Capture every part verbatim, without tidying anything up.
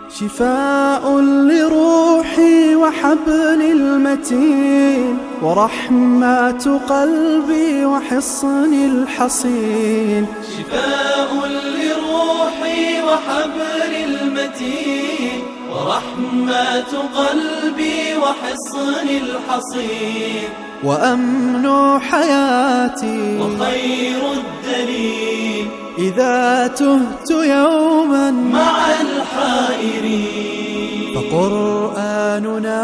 شفاء لروحي وحبل المتين، ورحمة قلبي وحصن الحصين. شفاء لروحي وحبل المتين، ورحمة قلبي وحصن الحصين. وأمن حياتي وخير الدليل، إذا تهت يوما مع الحائرين. فقرآننا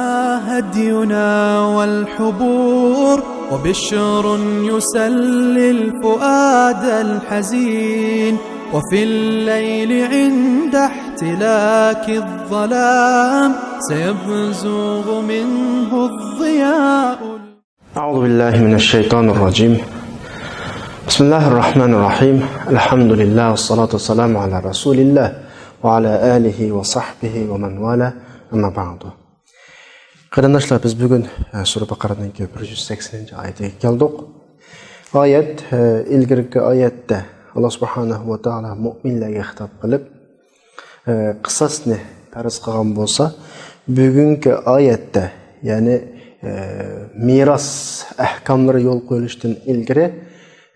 هدينا والحبور، وبشر يسلي الفؤاد الحزين. وفي الليل عند احتلاك الظلام، سيبزغ منه الضياء. أعوذ بالله من الشيطان الرجيم. بسم الله الرحمن الرحيم. الحمد لله والصلاة والسلام على رسول الله وعلى آله وصحبه ومن والاه. أما بعد. قېرىنداشلار، بىز بۈگۈن، ئە، سۈرە بەقەرەنىڭكى بىر يۈز سەكسىنىنچى ئايىتىگە كەلدۇق. ئايەت، ئە، ئىلگىرىكى ئايەتتە ئاللا سۇبھانەھۇ ۋە تائالا مۇئمىنلەرگە خىتاب قىلىپ، ئە، قىساسنى پەرز قىلغان بولسا، بۈگۈنكى ئايەتتە، يەنى، ئە، مىراس ئەھكاملىرى يول قويۇلۇشتىن ئىلگىرى،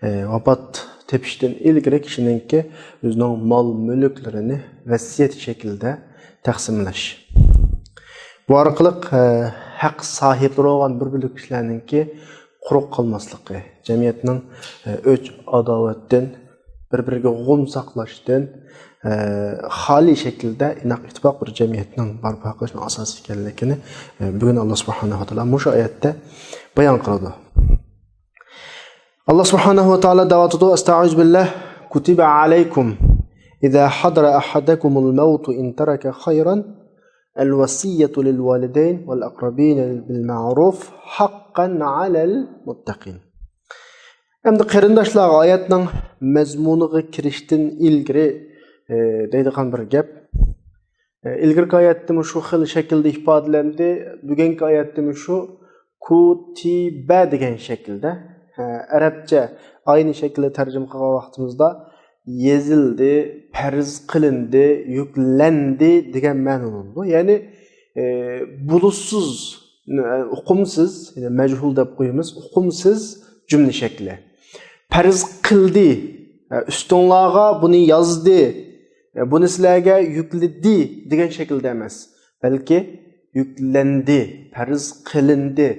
ئە، ۋاپات تېپىشتىن ئىلگىرى كىشىنىڭكى ئۆزىنىڭ مال-مۈلۈكلىرىنى ۋەسىيەت شەكلىدە تەقسىملەش. بۇ ئارقىلىق، ئە، ھەق ساھىبلىرى بولغان بىر بۆلەك كىشىلەرنىڭكى قۇرۇق قالماسلىقى، جەمئىيەتنىڭ، ئە، ئۆچ-ئاداۋەتتىن، بىر-بىرىگە غۇم ساقلاشتىن، ئە، خالىي شەكىلدە ئىناق، ئىتتىپاق بىر جەمئىيەتنىڭ بەرپا قىلىشنىڭ ئاساسى ئىكەنلىكىنى، ئە، بۈگۈن ئاللا سۇبھانەھۇ ۋە تائالا مۇشۇ ئايەتتە بايان قىلىدۇ. ئاللا سۇبھانەھۇ ۋە تائالا دەۋاتىدۇ، ئەستەئىزۇ بىللاھ، كۇتىبە ئەلەيكۇم ئىزا ھەزەرە ئەھەدەكۇمۇل مەۋتۇ ئىن تەرەكە خەيرەن ئەل ۋەسىيەتۇ لىل ۋالىدەين ۋەل ئەقرەبىينە بىل مەئرۇف ھەققەن ئەلەل مۇتتەقىين. ئەمدى قېرىنداشلارغا ئايەتنىڭ مەزمۇنىغا كىرىشتىن ئىلگىرى، ئە، دەيدىغان بىر گەپ. ئە، ئىلگىرىكى ئايەتتىمۇ شۇ خىل شەكىلدە ئىپادىلەندى، بۈگۈنكى ئايەتتىمۇ شۇ كۇتىبە دېگەن شەكىلدە، ئە، ئەرەبچە ئاينى شەكىلدە تەرجىمە قىلغان ۋاقتىمىزدا يېزىلدى، پەرز قىلىندى، يۈكلەندى دېگەن مەنىدە بولىدۇ. يەنى، ئە، بۇلۇتسىز، ئە، ئۇقۇمسىز، يەنى مەجھۇل دەپ قويىمىز، ئۇقۇمسىز جۈملە شەكلى. پەرز قىلدى، ئە، ئۈستۈڭلارغا بۇنى يازدى، ئە، بۇنى سىلەرگە يۈكلىدى دېگەن شەكىلدە ئەمەس، بەلكى يۈكلەندى، پەرز قىلىندى،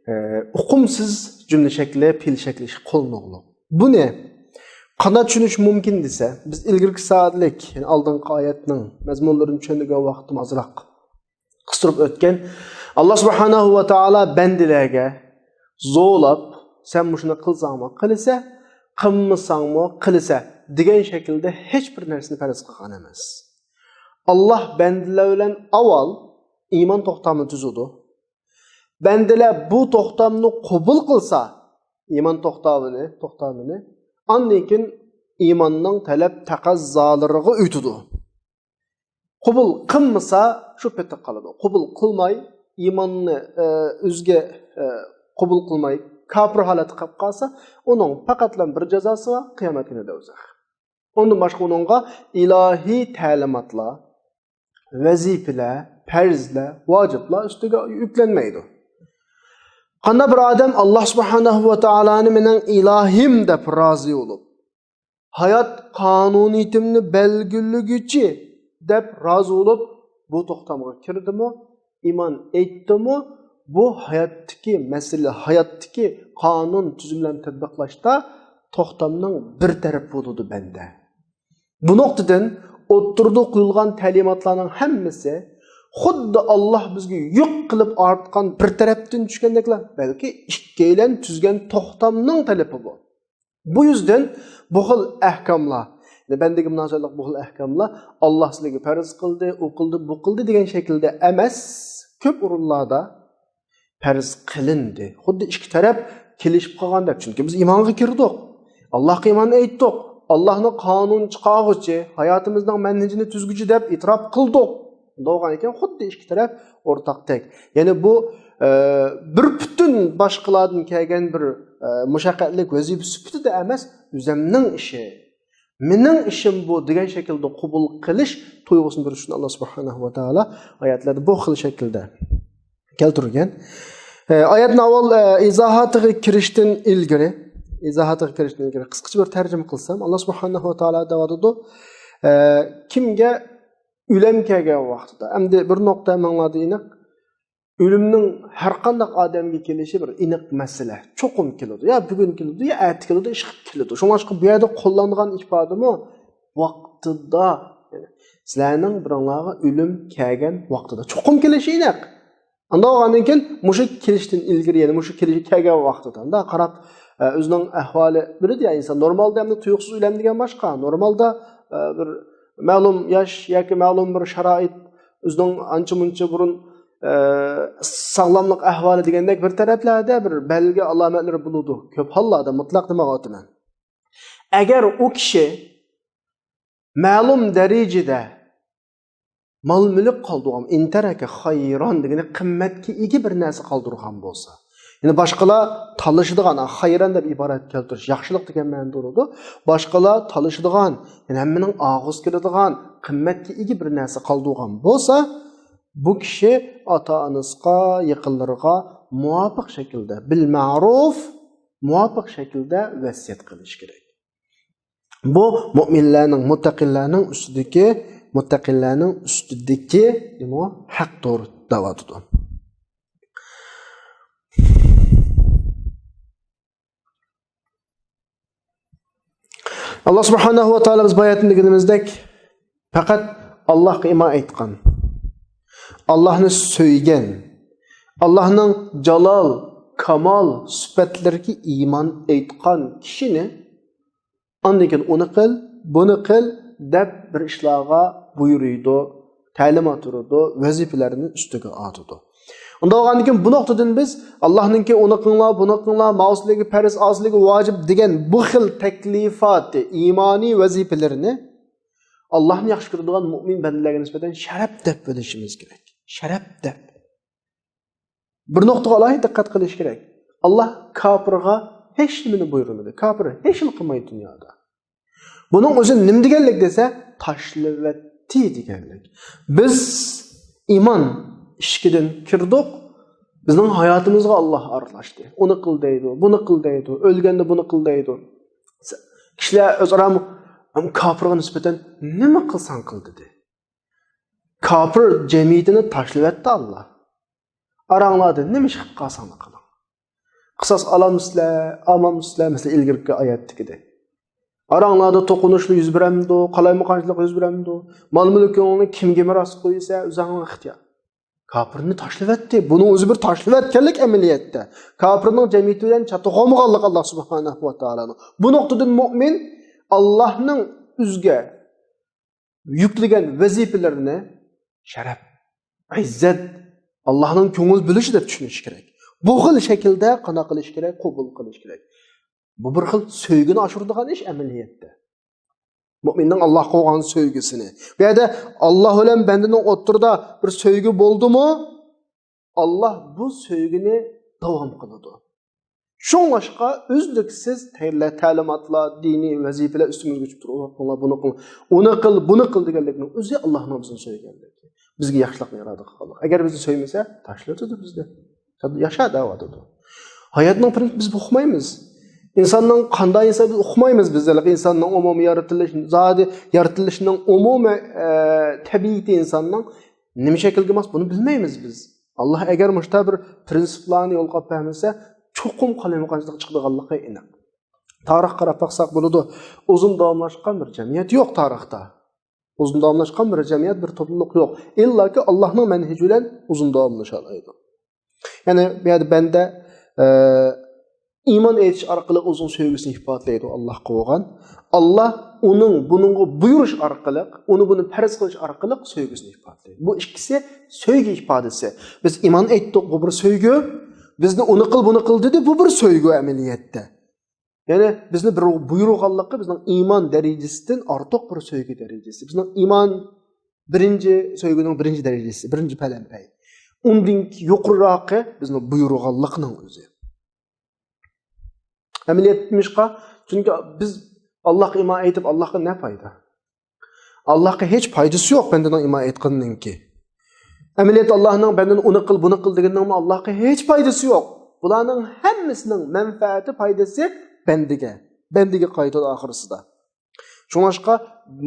ئە، ئۇقۇمسىز جۈملە شەكلى، پېئىل شەكلى قوللىنىدۇ. بۇنى قانداق چۈشىنىش مۇمكىن دېسە، بىز ئىلگىرىكى سائەتلىك، يەنى ئالدىنقى ئايەتنىڭ مەزمۇنلىرىنى چۈشەندۈرگەن ۋاقتىم ئازراق قىستۇرۇپ ئۆتكەن. ئاللا سۇبھانەھۇ ۋە تائالا بەندىلەرگە زورلاپ، سەن مۇشۇنى قىلساڭمۇ قىلىسەن، قىلمىساڭمۇ قىلىسەن دېگەن شەكىلدە ھېچ بىر نەرسىنى پەرز قىلغان ئەمەس. ئاللا بەندىلەر بىلەن ئاۋۋال ئىمان توختامىنى تۈزىدۇ. بەندىلەر بۇ توختامنى قوبۇل قىلسا، ئىمان توختامىنى، توختامىنى، ئاندىن كېيىن ئىماننىڭ تەلەپ تەقەززالىرىغا ئۆتىدۇ. قوبۇل قىلمىسا، شۇ پېتى قالىدۇ. قوبۇل قىلماي، ئىماننى، ئە، ئۆزىگە، ئە، قوبۇل قىلماي، كاپىر ھالەتتە قېلىپ قالسا، ئۇنىڭ پەقەتلا بىر جازاسى بار، قىيامەت كۈنى دوزاخ. ئۇندىن باشقا ئۇنىڭغا ئىلاھىي تەلىماتلار، ۋەزىپىلەر، پەرزلەر، ۋاجىپلار ئۈستىگە يۈكلەنمەيدۇ. قانداق بىر ئادەم ئاللا سۇبھانەھۇ ۋە تائالانى مېنىڭ ئىلاھىم دەپ رازى بولۇپ، ھايات قانۇنىيىتىمنى بەلگىلىگۈچى دەپ رازى بولۇپ، بۇ توختامغا كىردىمۇ، ئىمان ئېيتتىمۇ، بۇ ھاياتتىكى مەسىلە، ھاياتتىكى قانۇن تۈزۈملەرنى تەتبىقلاشتا توختامنىڭ بىر تەرىپى بولىدۇ بەندە. بۇ نۇقتىدىن ئوتتۇرىدا قويۇلغان تەلىماتلارنىڭ ھەممىسى خۇددى ئاللا بىزگە يۈك قىلىپ ئارتقان بىر تەرەپتىن چۈشكەندەكلا، بەلكى ئىككىيلەن تۈزگەن توختامنىڭ تەلىپى بۇ. بۇ يۈزدىن بۇ خىل ئەھكاملار، يەنى بەندىگە مۇناسىۋەتلىك بۇ خىل ئەھكاملار، ئاللا سىلەرگە پەرز قىلدى، ئۇ قىلدى، بۇ قىلدى دېگەن شەكىلدە ئەمەس، كۆپ ئورۇنلاردا پەرز قىلىندى. خۇددى ئىككى تەرەپ كېلىشىپ قالغاندەك. چۈنكى بىز ئىمانغا كىردۇق. ئاللاھقا ئىمان ئېيتتۇق. ئاللاھنى قانۇن چىقارغۇچى، ھاياتىمىزنىڭ مەنھىجىنى تۈزگۈچى دەپ ئېتىراپ قىلدۇق. بولغان ئىكەن، خۇددى ئىككى تەرەپ ئورتاقتەك. يەنى بۇ، ئە، بىر پۈتۈن باشقىلاردىن كەلگەن بىر، ئە، مۇشەققەتلىك ۋەزىپە سۈپىتىدە ئەمەس، ئۆزەمنىڭ ئىشى. مېنىڭ ئىشىم بۇ دېگەن شەكىلدە قوبۇل قىلىش تۇيغۇسىنى بېرىش ئۈچۈن ئاللا سۇبھانەھۇ ۋە تائالا ئايەتلەردە بۇ خىل شەكىلدە كەلتۈرگەن. ئە، ئايەتنى ئاۋۋال، ئە، ئىزاھاتىغا كىرىشتىن ئىلگىرى، ئىزاھاتىغا كىرىشتىن ئىلگىرى قىسقىچە بىر تەرجىمە قىلسام، ئاللا سۇبھانەھۇ ۋە تائالا دەۋاتىدۇ، ئە، كىمگە ئۆلۈم كەلگەن ۋاقتىدا، ئەمدى بىر نۇقتا ماڭلاردا ئېنىق، ئۆلۈمنىڭ ھەر قانداق ئادەمگە كېلىشى بىر ئېنىق مەسىلە. چوقۇم كېلىدۇ. يا بۈگۈن كېلىدۇ، يا ئەتە كېلىدۇ، ئىشقىلىپ كېلىدۇ. شۇڭلاشقا بۇ يەردە قوللانغان ئىپادىمۇ ۋاقتىدا، يەنى سىلەرنىڭ بىرىڭلارغا ئۆلۈم كەلگەن ۋاقتىدا. چوقۇم كېلىشى ئېنىق. ئانداق بولغاندىن كېيىن مۇشۇ كېلىشتىن ئىلگىرى، يەنى مۇشۇ كېلىشى كەلگەن ۋاقتىدا، ئۇنداق قاراپ، ئە، ئۆزىنىڭ ئەھۋالى بىلىدۇ يا ئىنسان. نورمالدا ئەمدى تۇيۇقسىز ئۆلەم دېگەن باشقا. نورمالدا، ئە، بىر مەلۇم ياش ياكى مەلۇم بىر شارائىت، ئۆزىنىڭ ئانچە مۇنچە بۇرۇن، ئە، ساغلاملىق ئەھۋالى دېگەندەك بىر تەرەپلەردە بىر بەلگە ئالامەتلىرى بولىدۇ. كۆپ ھاللاردا، مۇتلەق دېمەيۋاتىمەن. ئەگەر ئۇ كىشى مەلۇم دەرىجىدە مال-مۈلۈك قالدۇرغان، ئىن تەرەكە خەيران دېگىنى قىممەتكە ئىگە بىر نەرسە قالدۇرغان بولسا، يەنى باشقىلار تالىشىدىغان، خەيران دەپ ئىبارەت كەلتۈرۈش ياخشىلىق دېگەن مەنىدە تۇرىدۇ. باشقىلار تالىشىدىغان، يەنى ھەممىنىڭ ئاغزى كېلىدىغان قىممەتكە ئىگە بىر نەرسە قالدۇرغان بولسا، بۇ كىشى ئاتا-ئانىسىغا، يېقىنلىرىغا مۇۋاپىق شەكىلدە، بىل مەرۇف، مۇۋاپىق شەكىلدە ۋەسىيەت قىلىشى كېرەك. بۇ مۆمىنلەرنىڭ، مۇتتەقىنلەرنىڭ ئۈستىدىكى، مۇتتەقىنلەرنىڭ ئۈستىدىكى نېمە؟ ھەقتۇر دەۋاتىدۇ. ئاللا سۇبھانەھۇ ۋە تائالا بىز باياتىن دېگىنىمىزدەك پەقەت ئاللاھقا ئىمان ئېيتقان، ئاللاھنى سۆيگەن، ئاللاھنىڭ جالال، كامال سۈپەتلىرىگە ئىمان ئېيتقان كىشىنى ئاندىن كېيىن ئۇنى قىل، بۇنى قىل دەپ بىر ئىشلارغا بۇيرۇيدۇ، تەلىمات بېرىدۇ، ۋەزىپىلەرنى ئۈستىگە ئارتىدۇ. ئۇنداق بولغاندىن كېيىن بۇ نۇقتىدىن بىز ئاللاھنىڭكى ئۇنى قىلىڭلار، بۇنى قىلىڭلار، ماۋۇسىلىگە پەرز، ئاسىلىگە ۋاجىپ دېگەن بۇ خىل تەكلىپاتى، ئىمانىي ۋەزىپىلىرىنى ئاللاھنى ياخشى كۆرىدىغان مۆمىن بەندىلەرگە نىسبەتەن شەرەپ دەپ بىلىشىمىز كېرەك. شەرەپ دەپ. بىر نۇقتىغا ئالاھىدە دىققەت قىلىش كېرەك. ئاللا كاپىرغا ھېچ نېمىنى بۇيرۇمىدى. كاپىر ھېچ نېمە قىلمايدۇ دۇنيادا. بۇنىڭ ئۆزى نېمە دېگەنلىك دېسە، تاشلىۋەتتى دېگەنلىك. بىز ئىمان ئىشىكىدىن كىردۇق، بىزنىڭ ھاياتىمىزغا ئاللا ئارىلاشتى. ئۇنى قىل دەيدۇ، بۇنى قىل دەيدۇ، ئۆلگەندە بۇنى قىل دەيدۇ. كىشىلەر ئۆزئارا كاپىرغا نىسبەتەن نېمە قىلساڭ قىل دېدى. كاپىر جەمئىيىتىنى تاشلىۋەتتى ئاللا. ئاراڭلاردا نېمە ئىش قىلىپ قالساڭلار قىلىڭ. قىساس ئالامسىلەر، ئالمامسىلەر، مەسىلەن، ئىلگىرىكى ئايەتتىكىدەك. ئاراڭلاردا توقۇنۇشلار يۈز بېرەمدۇ، قالايمىقانچىلىق يۈز بېرەمدۇ؟ مال-مۈلكۈڭنى كىمگە مىراس قويىسەن، ئۆزۈڭنىڭ ئىختىيارى. كاپىرنى تاشلىۋەتتى. بۇنىڭ ئۆزى بىر تاشلىۋەتكەنلىك ئەمەلىيەتتە. كاپىرنىڭ جەمئىيىتى بىلەن چاتاق بولمىغانلىق ئاللا سۇبھانەھۇ ۋە تائالانىڭ. بۇ نۇقتىدىن مۆمىن ئاللانىڭ ئۆزىگە يۈكلىگەن ۋەزىپىلىرىنى شەرەپ، ئىززەت، ئاللانىڭ كۆڭۈل بۆلۈشى دەپ چۈشىنىشى كېرەك. بۇ خىل شەكىلدە قانداق قىلىشى كېرەك؟ قوبۇل قىلىشى كېرەك. بۇ بىر خىل سۆيگۈنى ئاشۇرىدىغان ئىش ئەمەلىيەتتە. مۆمىننىڭ ئاللاھقا بولغان سۆيگۈسىنى. بۇ يەردە ئاللاھ بىلەن بەندىنىڭ ئوتتۇرىدا بىر سۆيگۈ بولدىمۇ، ئاللاھ بۇ سۆيگۈنى داۋام قىلىدۇ. شۇڭلاشقا ئۈزلۈكسىز تەييارلار، تەلىماتلار، دىنىي ۋەزىپىلەر ئۈستىمىزگە چۈشۈپ تۇرۇپ، ئۇنى قىلىڭلار، بۇنى قىلىڭلار، ئۇنى قىل، بۇنى قىل دېگەنلىكنىڭ ئۆزى ئاللاھنىڭ بىزنى سۆيگەنلىكى، بىزگە ياخشىلىقنى ئىرادە قىلغانلىقى. ئەگەر بىزنى سۆيمىسە، تاشلىۋېتىدۇ بىزنى. ياشا دەۋاتىدۇ. ھاياتنىڭ پرىنسىپى بىز ئۇقمايمىز. ئىنساننىڭ قانداق ئىنسان بىز ئۇقمايمىز بىز. ھېلىقى ئىنساننىڭ ئومۇمىي يارىتىلىش، زادى يارىتىلىشنىڭ ئومۇمىي، ئە، تەبىئىتى ئىنساننىڭ نېمە شەكىلگە ماس، بۇنى بىلمەيمىز بىز. ئاللا ئەگەر مۇشۇنداق بىر پرىنسىپلارنى يولغا قويۇپ بەرمىسە، چوقۇم قالايمىقانچىلىق چىقىدىغانلىقى ئېنىق. تارىخقا قاراپ باقساق بولىدۇ، ئۇزۇن داۋاملاشقان بىر جەمئىيەت يوق تارىختا. ئۇزۇن داۋاملاشقان بىر جەمئىيەت، بىر توپلۇملۇق يوق. ئىللاكى ئاللانىڭ مەنھىجى بىلەن ئۇزۇن داۋاملىشالايدۇ. يەنى بۇ يەردە بەندە، ئە، ئىمان ئېيتىش ئارقىلىق ئۆزىنىڭ سۆيگۈسىنى ئىپادىلەيدۇ ئاللاھقا بولغان. ئاللا ئۇنىڭ بۇنىڭغا بۇيرۇش ئارقىلىق، ئۇنى بۇنى پەرز قىلىش ئارقىلىق سۆيگۈسىنى ئىپادىلەيدۇ. بۇ ئىككىسى سۆيگۈ ئىپادىسى. بىز ئىمان ئېيتتۇق، بۇ بىر سۆيگۈ. بىزنى ئۇنى قىل، بۇنى قىل دېدى، بۇ بىر سۆيگۈ ئەمەلىيەتتە. يەنى بىزنى بىر بۇيرۇغانلىقى بىزنىڭ ئىمان دەرىجىسىدىن ئارتۇق بىر سۆيگۈ دەرىجىسى. بىزنىڭ ئىمان بىرىنچى، سۆيگۈنىڭ بىرىنچى دەرىجىسى، بىرىنچى پەلەمپەي. ئۇندىن يۇقىرىراقى بىزنى بۇيرۇغانلىقىنىڭ ئۆزى. ئەمەلىيەتتە نېمىشقا؟ چۈنكى بىز ئاللاھقا ئىمان ئېيتىپ، ئاللاھقا نە پايدا؟ ئاللاھقا ھېچ پايدىسى يوق بەندىنىڭ ئىمان ئېيتقىنىنىڭكى. ئەمەلىيەتتە ئاللاھنىڭ بەندىنى ئۇنى قىل، بۇنى قىل دېگىنىنىڭمۇ ئاللاھقا ھېچ پايدىسى يوق. بۇلارنىڭ ھەممىسىنىڭ مەنپەئەتى، پايدىسى بەندىگە. بەندىگە قايتىدۇ ئاخىرسىدا. شۇڭلاشقا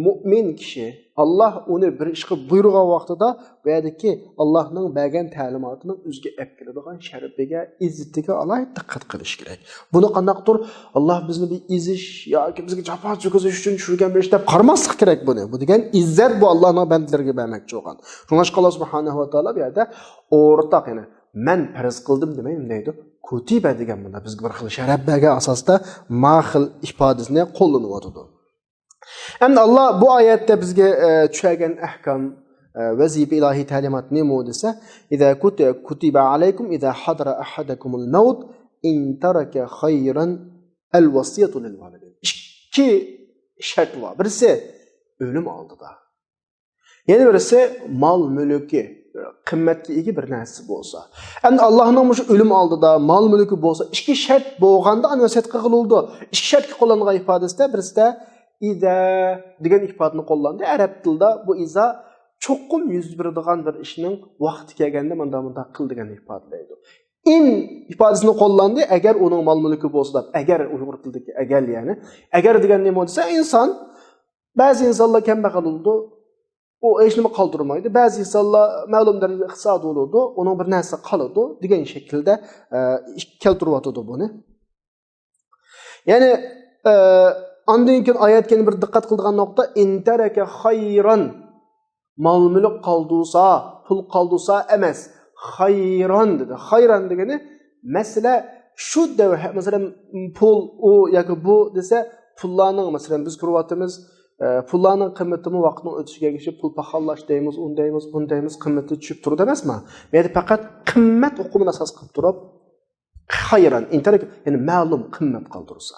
مۇئمىن كىشى، ئاللاھ ئۇنى بىر ئىشقا بۇيرۇغان ۋاقتىدا، بۇ يەردىكى ئاللاھنىڭ بەرگەن تەلىماتىنىڭ ئۆزىگە ئەپ كېلىدىغان شەرىپىگە، ئىززىتىگە ئالاھىدە دىققەت قىلىش كېرەك. بۇنى قانداقتۇر، ئاللاھ بىزنى بىر ئېزىش ياكى بىزگە جاپا چەككۈزۈش ئۈچۈن چۈشۈرگەن بىر ئىش دەپ قارىماسلىق كېرەك بۇنى. بۇ دېگەن ئىززەت، بۇ ئاللاھنىڭ بەندىلىرىگە بەرمەكچى بولغان. شۇڭلاشقا ئاللاھ سۇبھانەھۇ ۋە تائالا بۇ يەردە ئورتاق، يەنى مەن پەرز قىلدىم دېمەي، نېمە دەيدۇ؟ كۇتىبە دېگەن، مۇندا بىزگە بىر خىل شەرەپ بەرگەن ئاساستا ما خىل ئىپادىسىنى قوللىنىۋاتىدۇ. ئەمدى ئاللاھ بۇ ئايەتتە بىزگە، ئە، چۈشەرگەن ئەھكام، ئە، ۋەزىپە، ئىلاھىي تەلىمات نېمە دېسە، إذا كت-، كتب عليكم إذا حضر أحدكم الموت إن ترك خيرا الوصية للوالدين. ئىككى شەرت بار. بىرسى ئۆلۈم ئالدىدا. يەنە بىرسى مال مۈلكى، قىممەتكە ئىگە بىر نەرسە بولسا. ئەمدى ئاللاھنىڭ مۇشۇ ئۆلۈم ئالدىدا مال مۈلكى بولسا، ئىككى شەرت بولغاندا ئاندىن ۋەسىيەت قىلغىلى بولىدۇ. ئىككى شەرتكە قوللانغان ئىپادىسىدە، بىرسىدە ئىزا دېگەن ئىپادىنى قوللاندى. ئەرەب تىلىدا بۇ ئىزا چوقۇم يۈز بېرىدىغان بىر ئىشنىڭ ۋاقتى كەلگەندە مۇنداق مۇنداق قىل دېگەن ئىپادىلەيدۇ. ئىن ئىپادىسىنى قوللاندى، ئەگەر ئۇنىڭ مال مۈلكى بولسا دەپ، ئەگەر، ئۇيغۇر تىلىدىكى ئەگەر، يەنى ئەگەر دېگەن نېمە دېسە، ئىنسان، بەزى ئىنسانلار كەمبەغەل بولىدۇ، ئۇ ھېچنېمە قالدۇرمايدۇ. بەزى ئىنسانلار مەلۇم دەرىجىدە ئىقتىسادى بولىدۇ، ئۇنىڭ بىر نەرسە قالىدۇ دېگەن شەكىلدە، ئە، كەلتۈرۈۋاتىدۇ بۇنى. يەنى، ئە، ئاندىن كېيىن ئايەتكە يەنە بىر دىققەت قىلىدىغان نۇقتا، إن ترك خيرا، مال مۈلۈك قالدۇرسا، پۇل قالدۇرسا ئەمەس، خيرا دېدى. خيرا دېگىنى، مەسىلە، شۇ دەۋر، مەسىلەن، پۇل، ئۇ ياكى بۇ دېسە، پۇللارنىڭ، مەسىلەن، بىز كۆرۈۋاتىمىز، ئە، پۇللارنىڭ قىممىتىمۇ ۋاقىتنىڭ ئۆتۈشىگە ئەگىشىپ، پۇل پاخاللاش دەيمىز، ئۇنى دەيمىز، بۇنى دەيمىز، قىممىتى چۈشۈپ تۇرىدۇ ئەمەسمۇ؟ بۇ يەردە پەقەت قىممەت ئۇقۇمىنى ئاساس قىلىپ تۇرۇپ، خيرا، إن ترك، يەنى مەلۇم قىممەت قالدۇرسا.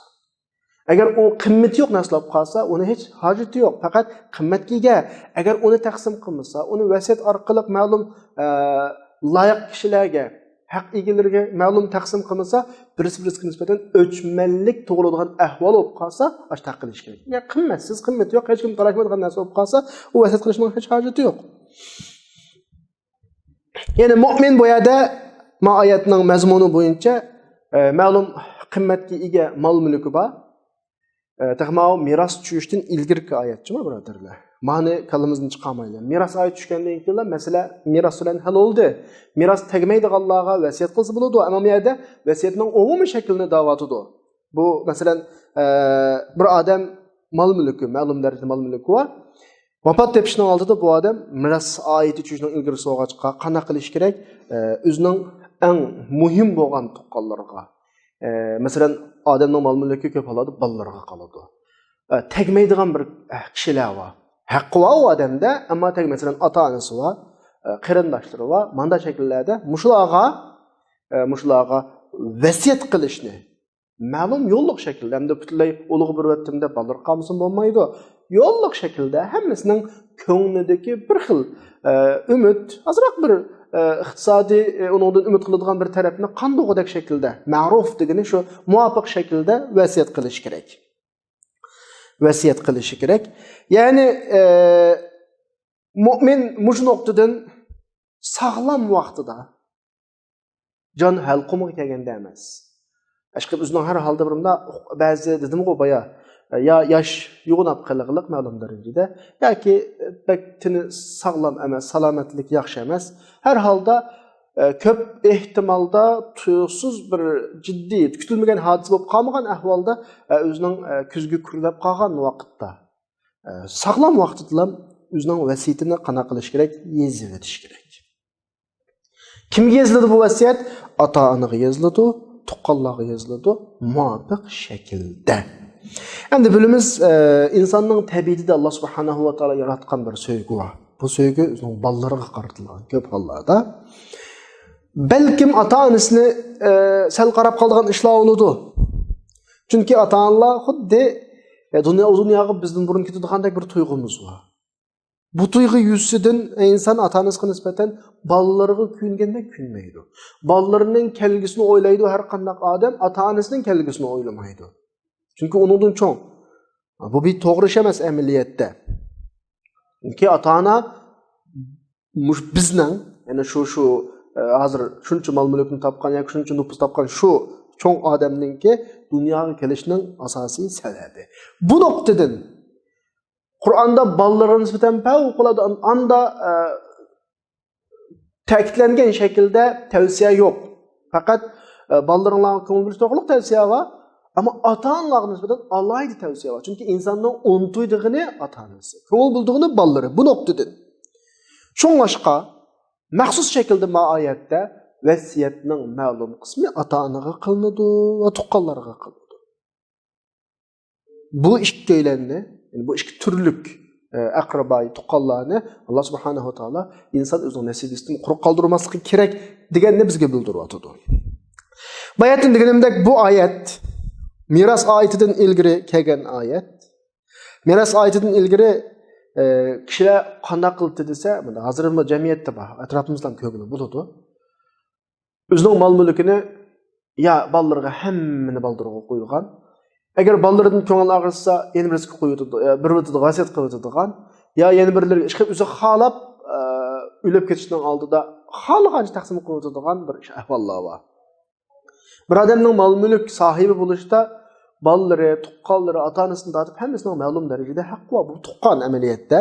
ئەگەر ئۇ قىممىتى يوق نەرسە بولۇپ قالسا، ئۇنى ھېچ ھاجىتى يوق، پەقەت قىممەتكە ئىگە. ئەگەر ئۇنى تەقسىم قىلمىسا، ئۇنى ۋەسىيەت ئارقىلىق مەلۇم، ئە، لايىق كىشىلەرگە، ھەق ئىگىلىرىگە مەلۇم تەقسىم قىلمىسا، بىرسى بىرسىگە نىسبەتەن ئۆچمەنلىك تۇغۇلىدىغان ئەھۋال بولۇپ قالسا، ئاشۇنداق قىلىش كېرەك. يا قىممەتسىز، قىممىتى يوق، ھېچكىم تالاشمايدىغان نەرسە بولۇپ قالسا، ئۇ ۋەسىيەت قىلىشنىڭ ھېچ ھاجىتى يوق. يەنى مۇئمىن بۇ يەردە ما ئايەتنىڭ مەزمۇنى بويىچە، ئە، مەلۇم قىممەتكە ئىگە مال مۈلكى بار. ئە، تېخى ماۋۇ مىراس چۈشۈشتىن ئىلگىرىكى ئايەت جۇمۇ، بۇرادەرلەر. مانى كاللىمىزدىن چىقارمايلى. مىراس ئايىتى چۈشكەندىن كېيىنلا مەسىلە مىراس بىلەن ھەل بولدى. مىراس تەگمەيدىغانلارغا ۋەسىيەت قىلسا بولىدۇ. ئەمما بۇ يەردە ۋەسىيەتنىڭ ئومۇمىي شەكلىنى دەۋاتىدۇ. بۇ، مەسىلەن، ئە، بىر ئادەم مال مۈلكى، مەلۇم دەرىجىدە مال مۈلكى بار. ۋاپات تېپىشنىڭ ئالدىدا بۇ ئادەم مىراس ئايىتى چۈشۈشنىڭ ئىلگىرىسى بولغاچقا قانداق قىلىش كېرەك؟ ئە، ئۆزىنىڭ ئەڭ مۇھىم بولغان تۇغقانلىرىغا، ئە، مەسىلەن، ئادەمنىڭ مال مۈلكى كۆپ ھاللاردا بالىلىرىغا قالىدۇ. ئە، تەگمەيدىغان بىر، ئە، كىشىلەر بار. ھەققى بار ئۇ ئادەمدە، ئەمما تەگ-، مەسىلەن، ئاتا-ئانىسى بار، ئە، قېرىنداشلىرى بار. مانداق شەكىللەردە مۇشۇلارغا، ئە، مۇشۇلارغا ۋەسىيەت قىلىشنى مەلۇم يوللۇق شەكىلدە، ئەمدى پۈتۈنلەي ئۇلۇغ بىر ۋەتتىم دەپ بالىلىرى قالمىسىمۇ بولمايدۇ. يوللۇق شەكىلدە ھەممىسىنىڭ كۆڭلىدىكى بىر خىل، ئە، ئۈمىد، ئازراق بىر، ئە، ئىقتىسادىي، ئە، ئۇنىڭدىن ئۈمىد قىلىدىغان بىر تەرەپنى قاندۇرغۇدەك شەكىلدە، مەرۇف دېگىنى شۇ، مۇۋاپىق شەكىلدە ۋەسىيەت قىلىشى كېرەك. ۋەسىيەت قىلىشى كېرەك. يەنى، ئە، مۇئمىن مۇشۇ نۇقتىدىن ساغلام ۋاقتىدا، جان ھەلقۇمىغا كەلگەندە ئەمەس. ئىشقىلىپ ئۆزىنىڭ ھەر ھالدا بىر مۇنداق، بەزى دېدىمغۇ بايا، يا ياش يوغىناپ قېلىغلىق مەلۇم دەرىجىدە، ياكى بەك تېنى ساغلام ئەمەس، سالامەتلىك ياخشى ئەمەس. ھەر ھالدا، ئە، كۆپ ئېھتىمالدا تۇيۇقسىز بىر جىددىي، كۈتۈلمىگەن ھادىسە بولۇپ قالمىغان ئەھۋالدا، ئە، ئۆزىنىڭ، ئە، كۆزگە كۆرۈنۈپ قالغان ۋاقىتتا، ئە، ساغلام ۋاقتىدىلا ئۆزىنىڭ ۋەسىيىتىنى قانداق قىلىش كېرەك؟ يېزىۋېتىش كېرەك. كىمگە يېزىلىدۇ بۇ ۋەسىيەت؟ ئاتا-ئانىغا يېزىلىدۇ، تۇغقانلارغا يېزىلىدۇ، مۇۋاپىق شەكىلدە. ئەمدى بىلىمىز، ئە، ئىنساننىڭ تەبىئىتىدە ئاللا سۇبھانەھۇ ۋە تائالا ياراتقان بىر سۆيگۈ بار. بۇ سۆيگۈ ئۆزىنىڭ بالىلىرىغا قارىتىلغان كۆپ ھاللاردا. بەلكىم ئاتا-ئانىسىنى، ئە، سەل قاراپ قالىدىغان ئىشلار بولىدۇ. چۈنكى ئاتا-ئانىلار خۇددى، ئە، دۇنيا، ئۇ دۇنياغا بىزدىن بۇرۇن كېتىدىغاندەك بىر تۇيغۇمىز بار. بۇ تۇيغۇ يۈزىسىدىن ئىنسان ئاتا-ئانىسىغا نىسبەتەن بالىلىرىغا كۆيۈنگەندەك كۆيۈنمەيدۇ. بالىلىرىنىڭ كەلگۈسىنى ئويلايدۇ، ھەر قانداق ئادەم ئاتا-ئانىسىنىڭ كەلگۈسىنى ئويلىمايدۇ. چۈنكى ئۇنىڭدىن چوڭ. بۇ بىر توغرا ئىش ئەمەس ئەمەلىيەتتە. چۈنكى ئاتا-ئانا مۇش-، بىزنىڭ، يەنى شۇ، شۇ، ئە، ھازىر شۇنچە مال-مۈلۈكنى تاپقان ياكى شۇنچە نوپۇس تاپقان شۇ چوڭ ئادەمنىڭكى دۇنياغا كېلىشنىڭ ئاساسىي سەۋەبى. بۇ نۇقتىدىن قۇرئاندا بالىلارغا نىسبەتەن پەۋقۇلئاددە ئان-، ئاندا، ئە، تەكىتلەنگەن شەكىلدە تەۋسىيە يوق. پەقەت، ئە، بالىلىرىڭلارغا كۆڭۈل بۆلۈش توغرۇلۇق تەۋسىيە بار. ئەمما ئاتا-ئانىلارغا نىسبەتەن ئالاھىدە تەۋسىيە بار. چۈنكى ئىنساننىڭ ئۇنتۇيدىغىنى ئاتا-ئانىسى، كۆڭۈل بۆلىدىغىنى بالىلىرى. بۇ نۇقتىدىن. شۇڭلاشقا، مەخسۇس شەكىلدە ما ئايەتتە ۋەسىيەتنىڭ مەلۇم قىسمى ئاتا-ئانىغا قىلىنىدۇ ۋە تۇغقانلارغا قىلىنىدۇ. بۇ ئىككىيلەننى، يەنى بۇ ئىككى تۈرلۈك، ئە، ئەقرىبايى تۇغقانلارنى ئاللا سۇبھانەھۇ ۋە تائالا ئىنسان ئۆزىنىڭ نەسىبىسىدىن قۇرۇق قالدۇرماسلىقى كېرەك دېگەننى بىزگە بىلدۈرۈۋاتىدۇ. باياتىن دېگىنىمدەك، بۇ ئايەت مىراس ئايىتىدىن ئىلگىرى كەلگەن ئايەت. مىراس ئايىتىدىن ئىلگىرى، ئە، كىشىلەر قانداق قىلدى دېسە، مانا ھازىر بۇ جەمئىيەتتە بار، ئەتراپىمىزدا كۆرگىلى بولىدۇ. ئۆزىنىڭ مال-مۈلكىنى يا بالىلىرىغا، ھەممىنى بالىلىرىغا قويىدىغان. ئەگەر بالىلىرىدىن كۆڭۈل ئاغرىسا، يەنە بىرسىگە قويۇۋېتىدۇ، ئە، بېرىۋېتىدىغان، ۋەسىيەت قىلىۋېتىدىغان. يا يەنە بىرلىرىگە ئىشقىلىپ ئۆزى خالاپ، ئە، ئۆلۈپ كېتىشنىڭ ئالدىدا خالىغانچە تەقسىم قىلىۋېتىدىغان بىر ئىش، ئەھۋاللار بار. بىر ئادەمنىڭ مال-مۈلۈك ساھىبى بولۇشتا بالىلىرى، تۇغقانلىرى، ئاتا-ئانىسىدىن تارتىپ ھەممىسىنىڭ مەلۇم دەرىجىدە ھەققى بار. بۇ تۇغقان ئەمەلىيەتتە.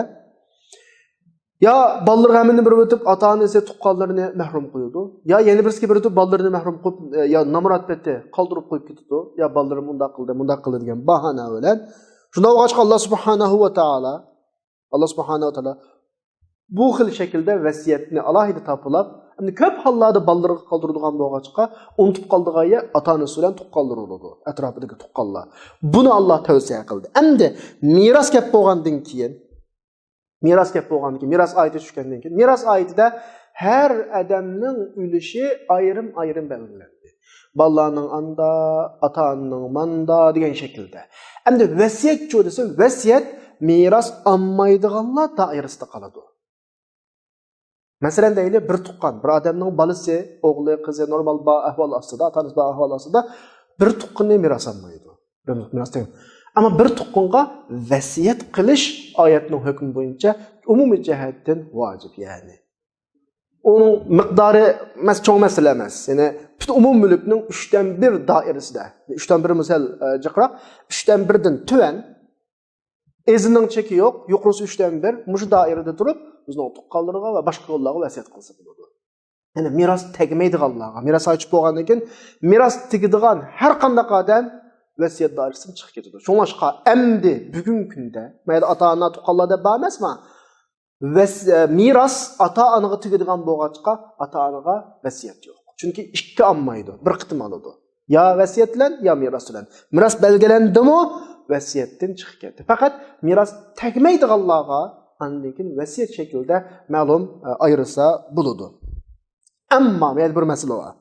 يا بالىلىرىغا ھەممىنى بېرىۋېتىپ، ئاتا-ئانىسى تۇغقانلىرىنى مەھرۇم قويىدۇ. يا يەنە بىرسىگە بېرىۋېتىپ، بالىلىرىنى مەھرۇم قويۇپ، يا نامرات پېتى قالدۇرۇپ قويۇپ كېتىدۇ. يا بالىلىرىم ئۇنداق قىلدى، مۇنداق قىلدى دېگەن باھانە بىلەن. شۇنداق بولغاچقا، ئاللا سۇبھانەھۇ ۋە تائالا، ئاللا سۇبھانەھۇ ۋە تائالا بۇ خىل شەكىلدە ۋەسىيەتنى ئالاھىدە تاپىلاپ، ئەمدى كۆپ ھاللاردا بالىلىرىغا قالدۇرىدىغان بولغاچقا، ئۇنتۇپ قالىدىغان يەر ئاتا-ئانىسى بىلەن تۇغقانلىرى بولىدۇ، ئەتراپىدىكى تۇغقانلار. بۇنى ئاللا تەۋسىيە قىلدى. ئەمدى مىراس گەپ بولغاندىن كېيىن، مىراس گەپ بولغاندىن كېيىن، مىراس ئايىتى چۈشكەندىن كېيىن، مىراس ئايىتىدە ھەر ئادەمنىڭ ئۈلۈشى ئايرىم-ئايرىم بەلگىلەندى. بالىلارنىڭ ئاندا، ئاتا-ئانىنىڭ ماندا دېگەن شەكىلدە. ئەمدى ۋەسىيەتچۇ دېسە، ۋەسىيەت مىراس ئالمايدىغانلار دائىرىسىدە قالىدۇ. مەسىلەن دەيلى، بىر تۇغقان، بىر ئادەمنىڭ بالىسى، ئوغلى، قىزى نورمال بار ئەھۋال ئاستىدا، ئاتا-ئانىسى بار ئەھۋال ئاستىدا بىر تۇغقىنى مىراس ئالمايدۇ. بىر مىراس تەڭ. ئەمما بىر تۇغقانغا ۋەسىيەت قىلىش ئايەتنىڭ ھۆكمى بويىچە ئومۇمىي جەھەتتىن ۋاجىپ، يەنى. ئۇنىڭ مىقدارى مەس-، چوڭ مەسىلە ئەمەس. يەنى پۈتۈن ئومۇمىي مۈلۈكنىڭ ئۈچتىن بىر دائىرىسىدە. ئۈچتىن بىر مۇ سەل، ئە، جىقراق. ئۈچتىن بىردىن تۆۋەن. ئېزىنىڭ چېكى يوق، يۇقىرىسى ئۈچتىن بىر، مۇشۇ دائىرىدە تۇرۇپ، ئۆزىنىڭ تۇغقانلىرىغا ۋە باشقىلارغا ۋەسىيەت قىلسا بولىدۇ. يەنى مىراس تەگمەيدىغانلارغا، مىراس ئايتىپ بولغاندىن كېيىن، مىراس تېگىدىغان ھەر قانداق ئادەم ۋەسىيەت دائىرىسىدىن چىقىپ كېتىدۇ. شۇڭلاشقا ئەمدى بۈگۈنكى كۈندە، مەيلى ئاتا-ئانا، تۇغقانلار دەپ بار ئەمەسما؟ ۋەس-، ئە، مىراس ئاتا-ئانىغا تېگىدىغان بولغاچقا، ئاتا-ئانىغا ۋەسىيەت يوق. چۈنكى ئىككى ئالمايدۇ، بىر قېتىم ئالىدۇ. يا ۋەسىيەت بىلەن، يا مىراس بىلەن. مىراس بەلگىلەندىمۇ، ۋەسىيەتتىن چىقىپ كەتتى. پەقەت مىراس تەگمەيدىغانلارغا ئاندىن كېيىن ۋەسىيەت شەكلىدە مەلۇم، ئە، ئايرىلسا بولىدۇ. ئەمما يەنە بىر مەسىلە بار.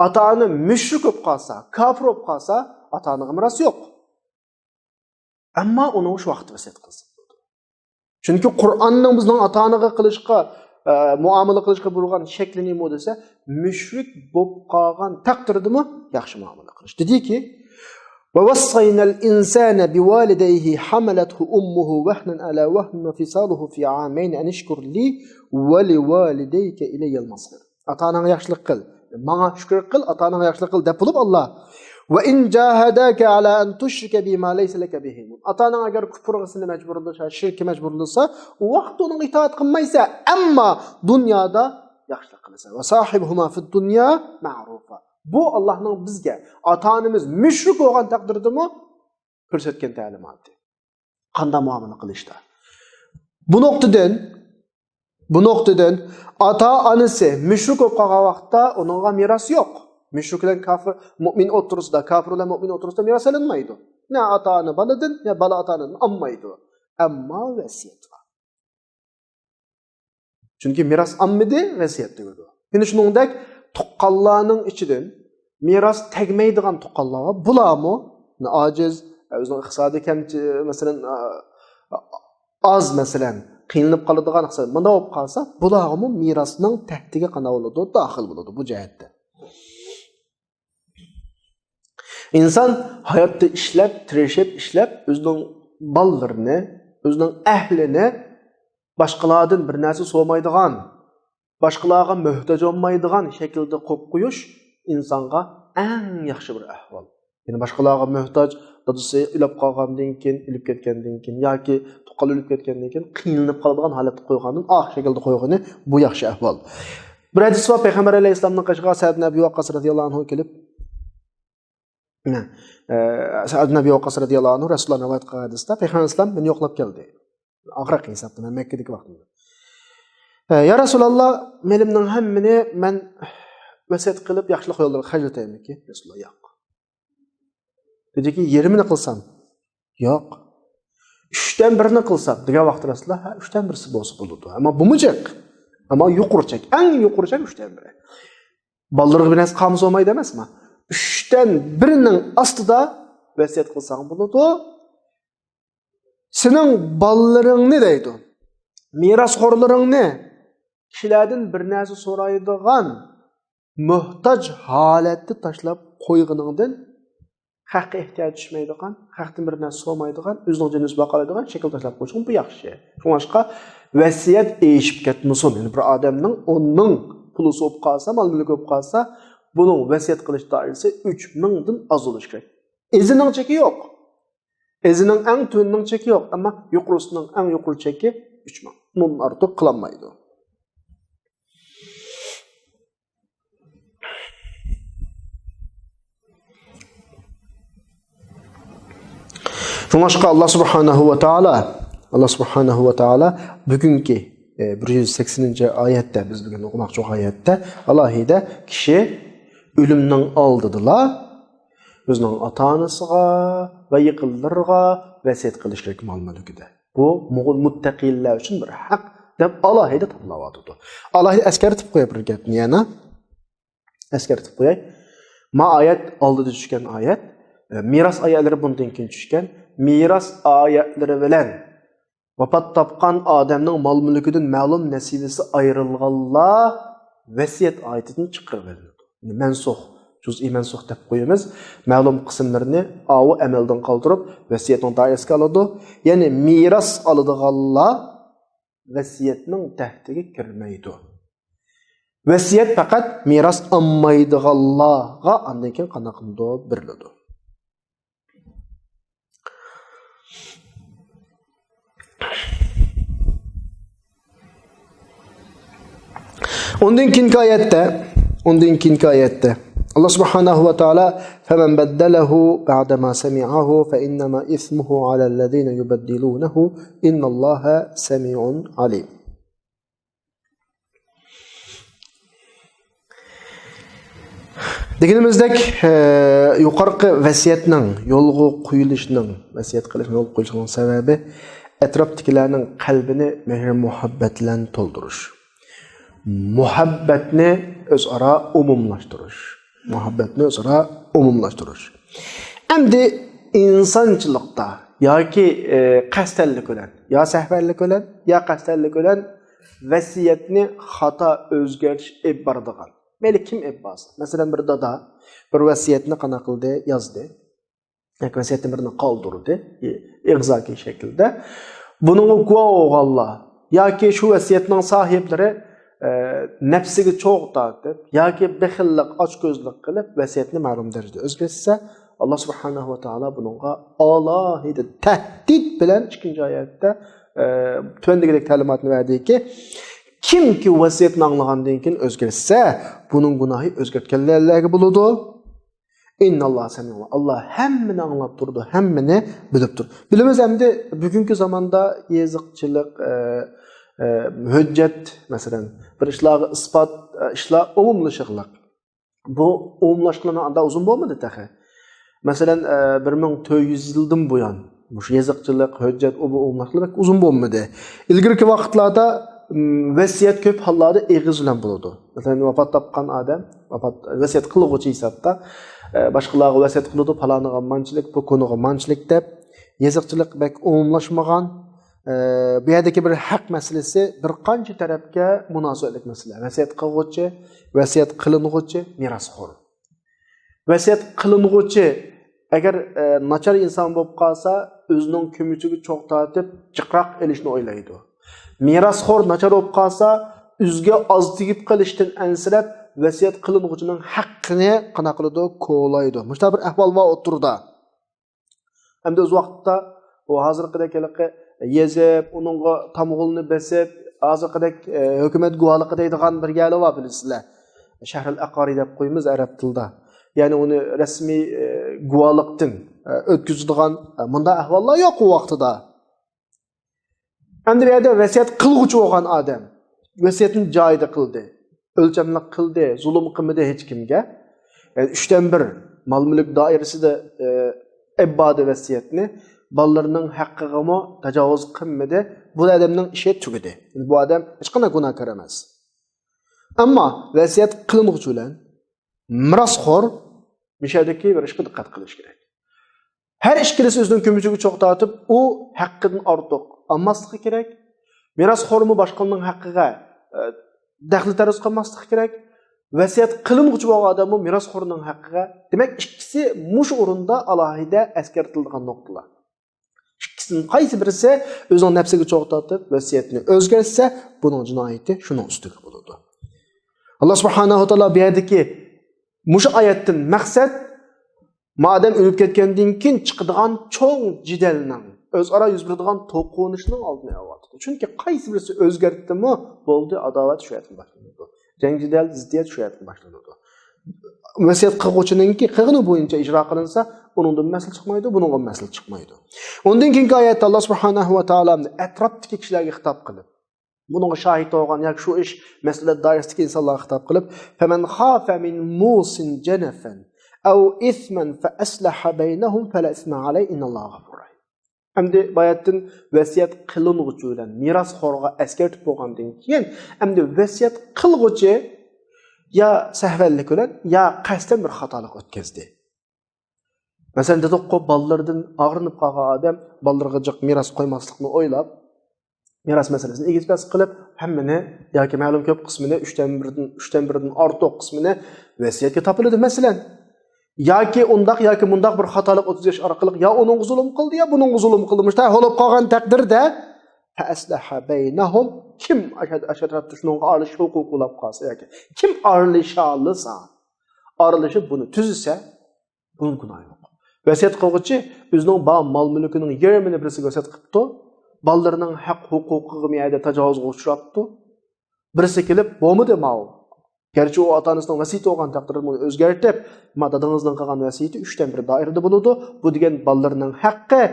ئاتا-ئانا مۈشرىك بولۇپ قالسا، كاپىر بولۇپ قالسا، ئاتا-ئانىغا مىراس يوق. ئەمما ئۇنىڭ شۇ ۋاقىتتا ۋەسىيەت قىلسا بولىدۇ. چۈنكى قۇرئاننىڭ بىزنىڭ ئاتا-ئانىغا قىلىشقا، ئە، مۇئامىلە قىلىشقا بۇيرۇغان شەكلى نېمە دېسە، مۈشرىك بولۇپ قالغان تەقدىردىمۇ ياخشى مۇئامىلە قىلىش. دېدىكى، وَوَصَّيْنَا الْإِنسَانَ بِوَالِدَيْهِ حَمَلَتْهُ أُمُّهُ وَهْنًا عَلَى وَهْنٍ وَفِصَالُهُ فِي عَامَيْنِ أَنِ اشْكُرْ لِي وَلِوَالِدَيْكَ إِلَيَّ الْمَصِيرُ. ئاتا-ئاناڭغا ياخشىلىق قىل. ماڭا شۈكۈر قىل، ئاتا-ئاناڭغا ياخشىلىق قىل دەپ بولۇپ ئاللا. وَإِنْ جَاهَدَاكَ عَلَى أَنْ تُشْرِكَ بِي مَا لَيْسَ لَكَ بِهِ عِلْمٌ. ئاتا-ئاناڭ ئەگەر كۇپۇرغا سېنى مەجبۇرلىسا، شىرككە مەجبۇرلىسا، ئۇ ۋاقىتتا ئۇنىڭغا ئىتائەت قىلمايسەن. ئەمما دۇنيادا ياخشىلىق قىلىسەن. وَصَاحِبْهُمَا فِي الدُّنْيَا مَعْرُوفًا. بۇ ئاللانىڭ بىزگە، ئاتا-ئانىمىز مۈشرىك بولغان تەقدىردىمۇ كۆرسەتكەن تەلىماتى. قانداق مۇئامىلە قىلىشتا. بۇ نۇقتىدىن، بۇ نۇقتىدىن ئاتا-ئانىسى مۈشرىك بولۇپ قالغان ۋاقىتتا ئۇنىڭغا مىراس يوق. مۈشرىك بىلەن كاپىر، مۇئمىن ئوتتۇرىسىدا، كاپىر بىلەن مۇئمىن ئوتتۇرىسىدا مىراس ئېلىنمايدۇ. نە ئاتا-ئانا بالىدىن، نە بالا ئاتا-ئانىدىن ئالمايدۇ. ئەمما ۋەسىيەت بار. چۈنكى مىراس ئالمىدى، ۋەسىيەت تۈگىدى. يەنە شۇنىڭدەك تۇغقانلارنىڭ ئىچىدىن مىراس تەگمەيدىغان تۇغقانلار بار. بۇلارمۇ ئاجىز، ئۆزىنىڭ ئىقتىسادىي كەمچى-، مەسىلەن، ئاز، مەسىلەن، قىينىلىپ قالىدىغان ئىقتىساد. مۇنداق بولۇپ قالسا، بۇلارغىمۇ مىراسنىڭ تەھتىگە قانداق بولىدۇ، داخىل بولىدۇ بۇ جەھەتتە. ئىنسان ھاياتتا ئىشلەپ، تىرىشىپ ئىشلەپ، ئۆزىنىڭ بالىلىرىنى، ئۆزىنىڭ ئەھلىنى باشقىلاردىن بىر نەرسە سورىمايدىغان، باشقىلارغا موھتاج بولمايدىغان شەكىلدە قويۇپ قويۇش ئىنسانغا ئەڭ ياخشى بىر ئەھۋال. يەنى باشقىلارغا موھتاج، دادىسى ئۆلۈپ قالغاندىن كېيىن، ئۆلۈپ كەتكەندىن كېيىن ياكى تۇغقانلىرى ئۆلۈپ كەتكەندىن كېيىن قىينىلىپ قالىدىغان ھالەتتە قويغاندىن، ئاخىر شەكىلدە قويغىنى بۇ ياخشى ئەھۋال. بىر ھەدىس بار، پەيغەمبەر ئەلەيھىسسالامنىڭ قېشىغا سەئد ئىبن ئەبى ۋەققاس رەزىياللاھۇ ئەنھۇ كېلىپ، مەن، ئە، سەئد ئىبن ئەبى ۋەققاس رەزىياللاھۇ ئەنھۇ رەسۇلۇللاھ رىۋايەت قىلغان ھەدىستە پەيغەمبەر ئەلەيھىسسالام مېنى يوقلاپ كەلدى. ئاغرىق ھېسابتا مەن مەككىدىكى ۋاقتىمدا. ئە، يا رەسۇلاللاھ، مېلىمنىڭ ھەممىنى مەن ۋەسىيەت قىلىپ ياخشىلىق يوللىرىغا خەجلىتەيمىكى؟ رەسۇلاللاھ، ياق. دېدىكى، يېرىمىنى قىلسام؟ ياق. ئۈچتىن بىرىنى قىلسام دېگەن ۋاقىتتا رەسۇلاللاھ، ھە، ئۈچتىن بىرسى بولسا بولىدۇ. ئەمما بۇمۇ جىق. ئەمما يۇقىرى چەك، ئەڭ يۇقىرى چەك ئۈچتىن بىرى. بالىلىرىغا بىر نەرسە قالمىسا بولمايدۇ ئەمەسمۇ؟ ئۈچتىن بىرىنىڭ ئاستىدا ۋەسىيەت قىلساڭ بولىدۇ. سېنىڭ بالىلىرىڭنى دەيدۇ، مىراسخورلىرىڭنى كىشىلەردىن بىر نەرسە سورايدىغان موھتاج ھالەتتە تاشلاپ قويغىنىڭدىن، خەققە ئېھتىياجى چۈشمەيدىغان، خەقتىن بىر نەرسە سورىمايدىغان، ئۆزىنىڭ جېنىنى باقالايدىغان شەكىلدە تاشلاپ قويۇشۇڭ بۇ ياخشى. شۇڭلاشقا ۋەسىيەت ئېشىپ كەتمىسۇن. يەنى بىر ئادەمنىڭ ئون مىڭ پۇلى بولۇپ قالسا، مال مۈلكى بولۇپ قالسا، بۇنىڭ ۋەسىيەت قىلىش دائىرىسى ئۈچ مىڭدىن ئاز بولۇشى كېرەك. ئېزىنىڭ چېكى يوق. ئېزىنىڭ ئەڭ تۆۋىنىنىڭ چېكى يوق، ئەمما يۇقىرىسىنىڭ ئەڭ يۇقىرى چېكى ئۈچ مىڭ. ئۇنىڭدىن ئارتۇق قىلالمايدۇ. شۇڭلاشقا ئاللا سۇبھانەھۇ ۋە تائالا، ئاللا سۇبھانەھۇ ۋە تائالا بۈگۈنكى، ئە، بىر يۈز سەكسىنىنچى ئايەتتە، بىز بۈگۈن ئوقۇماقچى بولغان ئايەتتە ئالاھىدە كىشى ئۆلۈمنىڭ ئالدىدىلا ئۆزىنىڭ ئاتا-ئانىسىغا ۋە يېقىنلىرىغا ۋەسىيەت قىلىش كېرەك مال مۈلكىدە. بۇ مۇتتەقىلەر ئۈچۈن بىر ھەق دەپ ئالاھىدە تاللاۋاتىدۇ. ئالاھىدە ئەسكەرتىپ قوياي بىر گەپنى يەنە. ئەسكەرتىپ قوياي. ما ئايەت ئالدىدا چۈشكەن ئايەت. ئە، مىراس ئايەتلىرى بۇندىن كېيىن چۈشكەن. مىراس ئايەتلىرى بىلەن ۋاپات تاپقان ئادەمنىڭ مال-مۈلكىدىن مەلۇم نەسىۋىسى ئايرىلغانلار ۋەسىيەت ئايىتىدىن چىقىرىۋېلىنىدۇ. مەنسۇخ، جۇزئىي مەنسۇخ دەپ قويىمىز. مەلۇم قىسىملىرىنى ئاۋۇ ئەمەلدىن قالدۇرۇپ، ۋەسىيەتنىڭ دائىرىسىگە ئالىدۇ. يەنى مىراس ئالىدىغانلار ۋەسىيەتنىڭ تەھتىگە كىرمەيدۇ. ۋەسىيەت پەقەت مىراس ئالمايدىغانلارغا ئاندىن كېيىن قانداق قىلىنىدۇ؟ بېرىلىدۇ. ئۇندىن كېيىنكى ئايەتتە، ئۇندىن كېيىنكى ئايەتتە ئاللا سۇبھانەھۇ ۋە تائالا، فَمَنْ بَدَّلَهُ بَعْدَمَا سَمِعَهُ فَإِنَّمَا إِثْمُهُ عَلَى الَّذِينَ يُبَدِّلُونَهُ إِنَّ اللَّهَ سَمِيعٌ عَلِيمٌ. دېگىنىمىزدەك، ئە، يۇقىرىقى ۋەسىيەتنىڭ يولغا قويۇلۇشىنىڭ، ۋەسىيەت قىلىشنىڭ يولغا قويۇلۇشىنىڭ سەۋەبى ئەتراپتىكىلەرنىڭ قەلبىنى مېھىر-مۇھەببەت بىلەن تولدۇرۇش. مۇھەببەتنى ئۆزئارا ئومۇملاشتۇرۇش. مۇھەببەتنى ئۆزئارا ئومۇملاشتۇرۇش. ئەمدى ئىنسانچىلىقتا ياكى، ئە، قەستەنلىك بىلەن، يا سەھۋەنلىك بىلەن، يا قەستەنلىك بىلەن ۋەسىيەتنى خاتا ئۆزگەرتىش ئېلىپ بارىدىغان. مەيلى كىم ئېلىپ بارسۇن. مەسىلەن، بىر دادا بىر ۋەسىيەتنى قانداق قىلدى، يازدى. ياكى ۋەسىيەتنى بىرنى قالدۇردى، ئېغزاكى شەكىلدە. بۇنىڭغا گۇۋاھ بولغانلار ياكى شۇ ۋەسىيەتنىڭ ساھىبلىرى، ئە، نەپسىگە چوغ تارتىپ ياكى بېخىللىق، ئاچكۆزلۈك قىلىپ ۋەسىيەتنى مەلۇم دەرىجىدە ئۆزگەرتسە، ئاللا سۇبھانەھۇ ۋە تائالا بۇنىڭغا ئالاھىدە تەھدىت بىلەن ئىككىنچى ئايەتتە، ئە، تۆۋەندىكىدەك تەلىماتنى بەردىكى، كىمكى ۋەسىيەتنى ئاڭلىغاندىن كېيىن ئۆزگەرتسە، بۇنىڭ گۇناھى ئۆزگەرتكەنلەرگە بولىدۇ. ئىنناللاھە سەمىئۇن. ئاللا ھەممىنى ئاڭلاپ تۇرىدۇ، ھەممىنى بىلىپ تۇرىدۇ. بىلىمىز ئەمدى بۈگۈنكى زاماندا يېزىقچىلىق، ئە، ئە، ھۆججەت، مەسىلەن، بىر ئىشلارغا ئىسپات، ئە، ئىشلار ئومۇملىشىقلىق. بۇ ئومۇملاشقىلى ئاندا ئۇزۇن بولمىدى تېخى. مەسىلەن، ئە، بىر مىڭ تۆت يۈز يىلدىن بۇيان مۇشۇ يېزىقچىلىق، ھۆججەت، ئۇ بۇ ئومۇملاشقىلى بەك ئۇزۇن بولمىدى. ئىلگىرىكى ۋاقىتلاردا، م، ۋەسىيەت كۆپ ھاللاردا ئېغىز بىلەن بولىدۇ. مەسىلەن، ۋاپات تاپقان ئادەم، ۋاپات، ۋەسىيەت قىلغۇچى ھېسابتا، ئە، باشقىلارغا ۋەسىيەت قىلىدۇ، پالانىغا مانچىلىك، پۇكۇنىغا مانچىلىك دەپ. يېزىقچىلىق بەك ئومۇملاشمىغان. ئە، بۇ يەردىكى بىر ھەق مەسىلىسى بىر قانچە تەرەپكە مۇناسىۋەتلىك مەسىلە. ۋەسىيەت قىلغۇچى، ۋەسىيەت قىلىنغۇچى، مىراسخور. ۋەسىيەت قىلىنغۇچى ئەگەر ئە، ناچار ئىنسان بولۇپ قالسا، ئۆزىنىڭ كۆمۈچىگە چوغ تارتىپ جىقراق ئېلىشنى ئويلايدۇ. مىراسخور ناچار بولۇپ قالسا، ئۆزىگە ئاز تېگىپ قېلىشتىن ئەنسىرەپ، ۋەسىيەت قىلىنغۇچىنىڭ ھەققىنى قانداق قىلىدۇ؟ كولايدۇ. مۇشۇنداق بىر ئەھۋال بار ئوتتۇرىدا. ئەمدى ئۆز ۋاقتىدا ئۇ ھازىرقىدەك ھېلىقى يېزىپ، ئۇنىڭغا تامغىلىنى بېسىپ، ھازىرقىدەك ئە، ھۆكۈمەت گۇۋاھلىقى دەيدىغان بىر يەرلەر بار، بىلىسىزلەر. شەھرىل ئەقارى دەپ قويىمىز ئەرەب تىلىدا. يەنى ئۇنى رەسمىي ئە، گۇۋاھلىقتىن ئە، ئۆتكۈزىدىغان ئە، مۇنداق ئەھۋاللار يوق ئۇ ۋاقتىدا. ئەمدى بۇ يەردە ۋەسىيەت قىلغۇچى بولغان ئادەم ۋەسىيەتنى جايىدا قىلدى، ئۆلچەملىك قىلدى، زۇلۇم قىلمىدى ھېچ كىمگە. يەنى ئۈچتىن بىر مال مۈلۈك دائىرىسىدە ئە، ئېلىپ باردى ۋەسىيەتنى، بالىلىرىنىڭ ھەققىگىمۇ تاجاۋۇز قىلمىدى. بۇ ئادەمنىڭ ئىشى تۈگىدى. بۇ ئادەم ھېچقانداق گۇناھكار ئەمەس. ئەمما ۋەسىيەت قىلىنغۇچى بىلەن مىراسخور مۇشۇ يەردىكى بىر ئىشقا دىققەت قىلىش كېرەك. ھەر ئىككىلىسى ئۆزىنىڭ كۆمۈچىگە چوغ تارتىپ، ئۇ ھەققىدىن ئارتۇق ئالماسلىقى كېرەك. مىراسخورمۇ باشقىنىڭ ھەققىگە ئە، دەخلى تەرۇز قىلماسلىقى كېرەك. ۋەسىيەت قىلىنغۇچى بولغان ئادەممۇ مىراسخورنىڭ ھەققىگە. دېمەك، ئىككىسى مۇشۇ ئورۇندا ئالاھىدە ئەسكەرتىلىدىغان نۇقتىلار. ئىككىسىدىن قايسى بىرسى ئۆزىنىڭ نەپسىگە چوغ تارتىپ ۋەسىيەتنى ئۆزگەرتسە، بۇنىڭ جىنايىتى شۇنىڭ ئۈستىگە بولىدۇ. ئاللا سۇبھانەھۇ ۋە تائالا بۇ يەردىكى مۇشۇ ئايەتتىن مەقسەت، ما ئادەم ئۆلۈپ كەتكەندىن كېيىن چىقىدىغان چوڭ جېدەلنىڭ، ئۆزئارا يۈز بېرىدىغان توقۇنۇشنىڭ ئالدىنى ئېلىۋاتىدۇ. چۈنكى قايسى بىرسى ئۆزگەرتتىمۇ، بولدى، ئاداۋەت شۇ يەردىن باشلىنىدۇ. جەڭ-جېدەل، زىددىيەت شۇ يەردىن باشلىنىدۇ. ۋەسىيەت قىلغۇچىنىڭكى قىلغىنى بويىچە ئىجرا قىلىنسا، ئۇنىڭدىن مەسىلە چىقمايدۇ، بۇنىڭغا مەسىلە چىقمايدۇ. ئۇندىن كېيىنكى ئايەتتە ئاللا سۇبھانەھۇ ۋە تائالا ئەتراپتىكى كىشىلەرگە خىتاب قىلىپ، بۇنىڭغا شاھىت بولغان ياكى شۇ ئىش مەسىلە دائىرىسىدىكى ئىنسانلارغا خىتاب قىلىپ، فَمَنْ خَافَ مِنْ مُوصٍ جَنَفًا أَوْ إِثْمًا فَأَصْلَحَ بَيْنَهُمْ فَلَا إِثْمَ عَلَيْهِ إِنَّ اللَّهَ غَفُورٌ رَحِيمٌ. ئەمدى بۇ ئايەتتىن ۋەسىيەت قىلىنغۇچى بىلەن مىراسخورغا ئەسكەرتىپ بولغاندىن كېيىن، ئەمدى ۋەسىيەت قىلغۇچى يا سەھۋەنلىك بىلەن، يا قەستەن بىر خاتالىق ئۆتكۈزدى. مەسىلەن، دېدۇققۇ، بالىلىرىدىن ئاغرىنىپ قالغان ئادەم بالىلىرىغا جىق مىراس قويماسلىقنى ئويلاپ، مىراس مەسىلىسىنى ئېگىز-پەس قىلىپ، ھەممىنى ياكى مەلۇم كۆپ قىسمىنى، ئۈچتىن بىردىن، ئۈچتىن بىردىن ئارتۇق قىسمىنى ۋەسىيەتكە تاپىلىدۇ، مەسىلەن. ياكى ئۇنداق، ياكى مۇنداق بىر خاتالىق ئۆتكۈزۈش ئارقىلىق يا ئۇنىڭغا زۇلۇم قىلدى، يا بۇنىڭغا زۇلۇم قىلدى. مۇشۇنداق بولۇپ قالغان تەقدىردە، فَأَصْلَحَ بَيْنَهُمْ، كىم ئاشۇ، ئاشۇ تەرەپتە شۇنىڭغا ئارىلىشىش ھوقۇقى بولۇپ قالسا ياكى كىم ئارىلىشالىسا، ئارىلىشىپ بۇنى تۈزىسە، بۇنىڭ گۇناھى يوق. ۋەسىيەت قىلغۇچى ئۆزىنىڭ بار مال-مۈلكىنىڭ يېرىمىنى بىرسىگە ۋەسىيەت قىپتۇ، بالىلىرىنىڭ ھەق ھوقۇقىغا بۇ يەردە تاجاۋۇزغا ئۇچراپتۇ. بىرسى كېلىپ، بولمىدى ماۋۇ. گەرچە ئۇ ئاتا-ئانىسىنىڭ ۋەسىيىتى بولغان تەقدىردە بۇنى ئۆزگەرتىپ، ما دادىڭىزنىڭ قىلغان ۋەسىيىتى ئۈچتىن بىر دائىرىدە بولىدۇ. بۇ دېگەن بالىلىرىنىڭ ھەققى،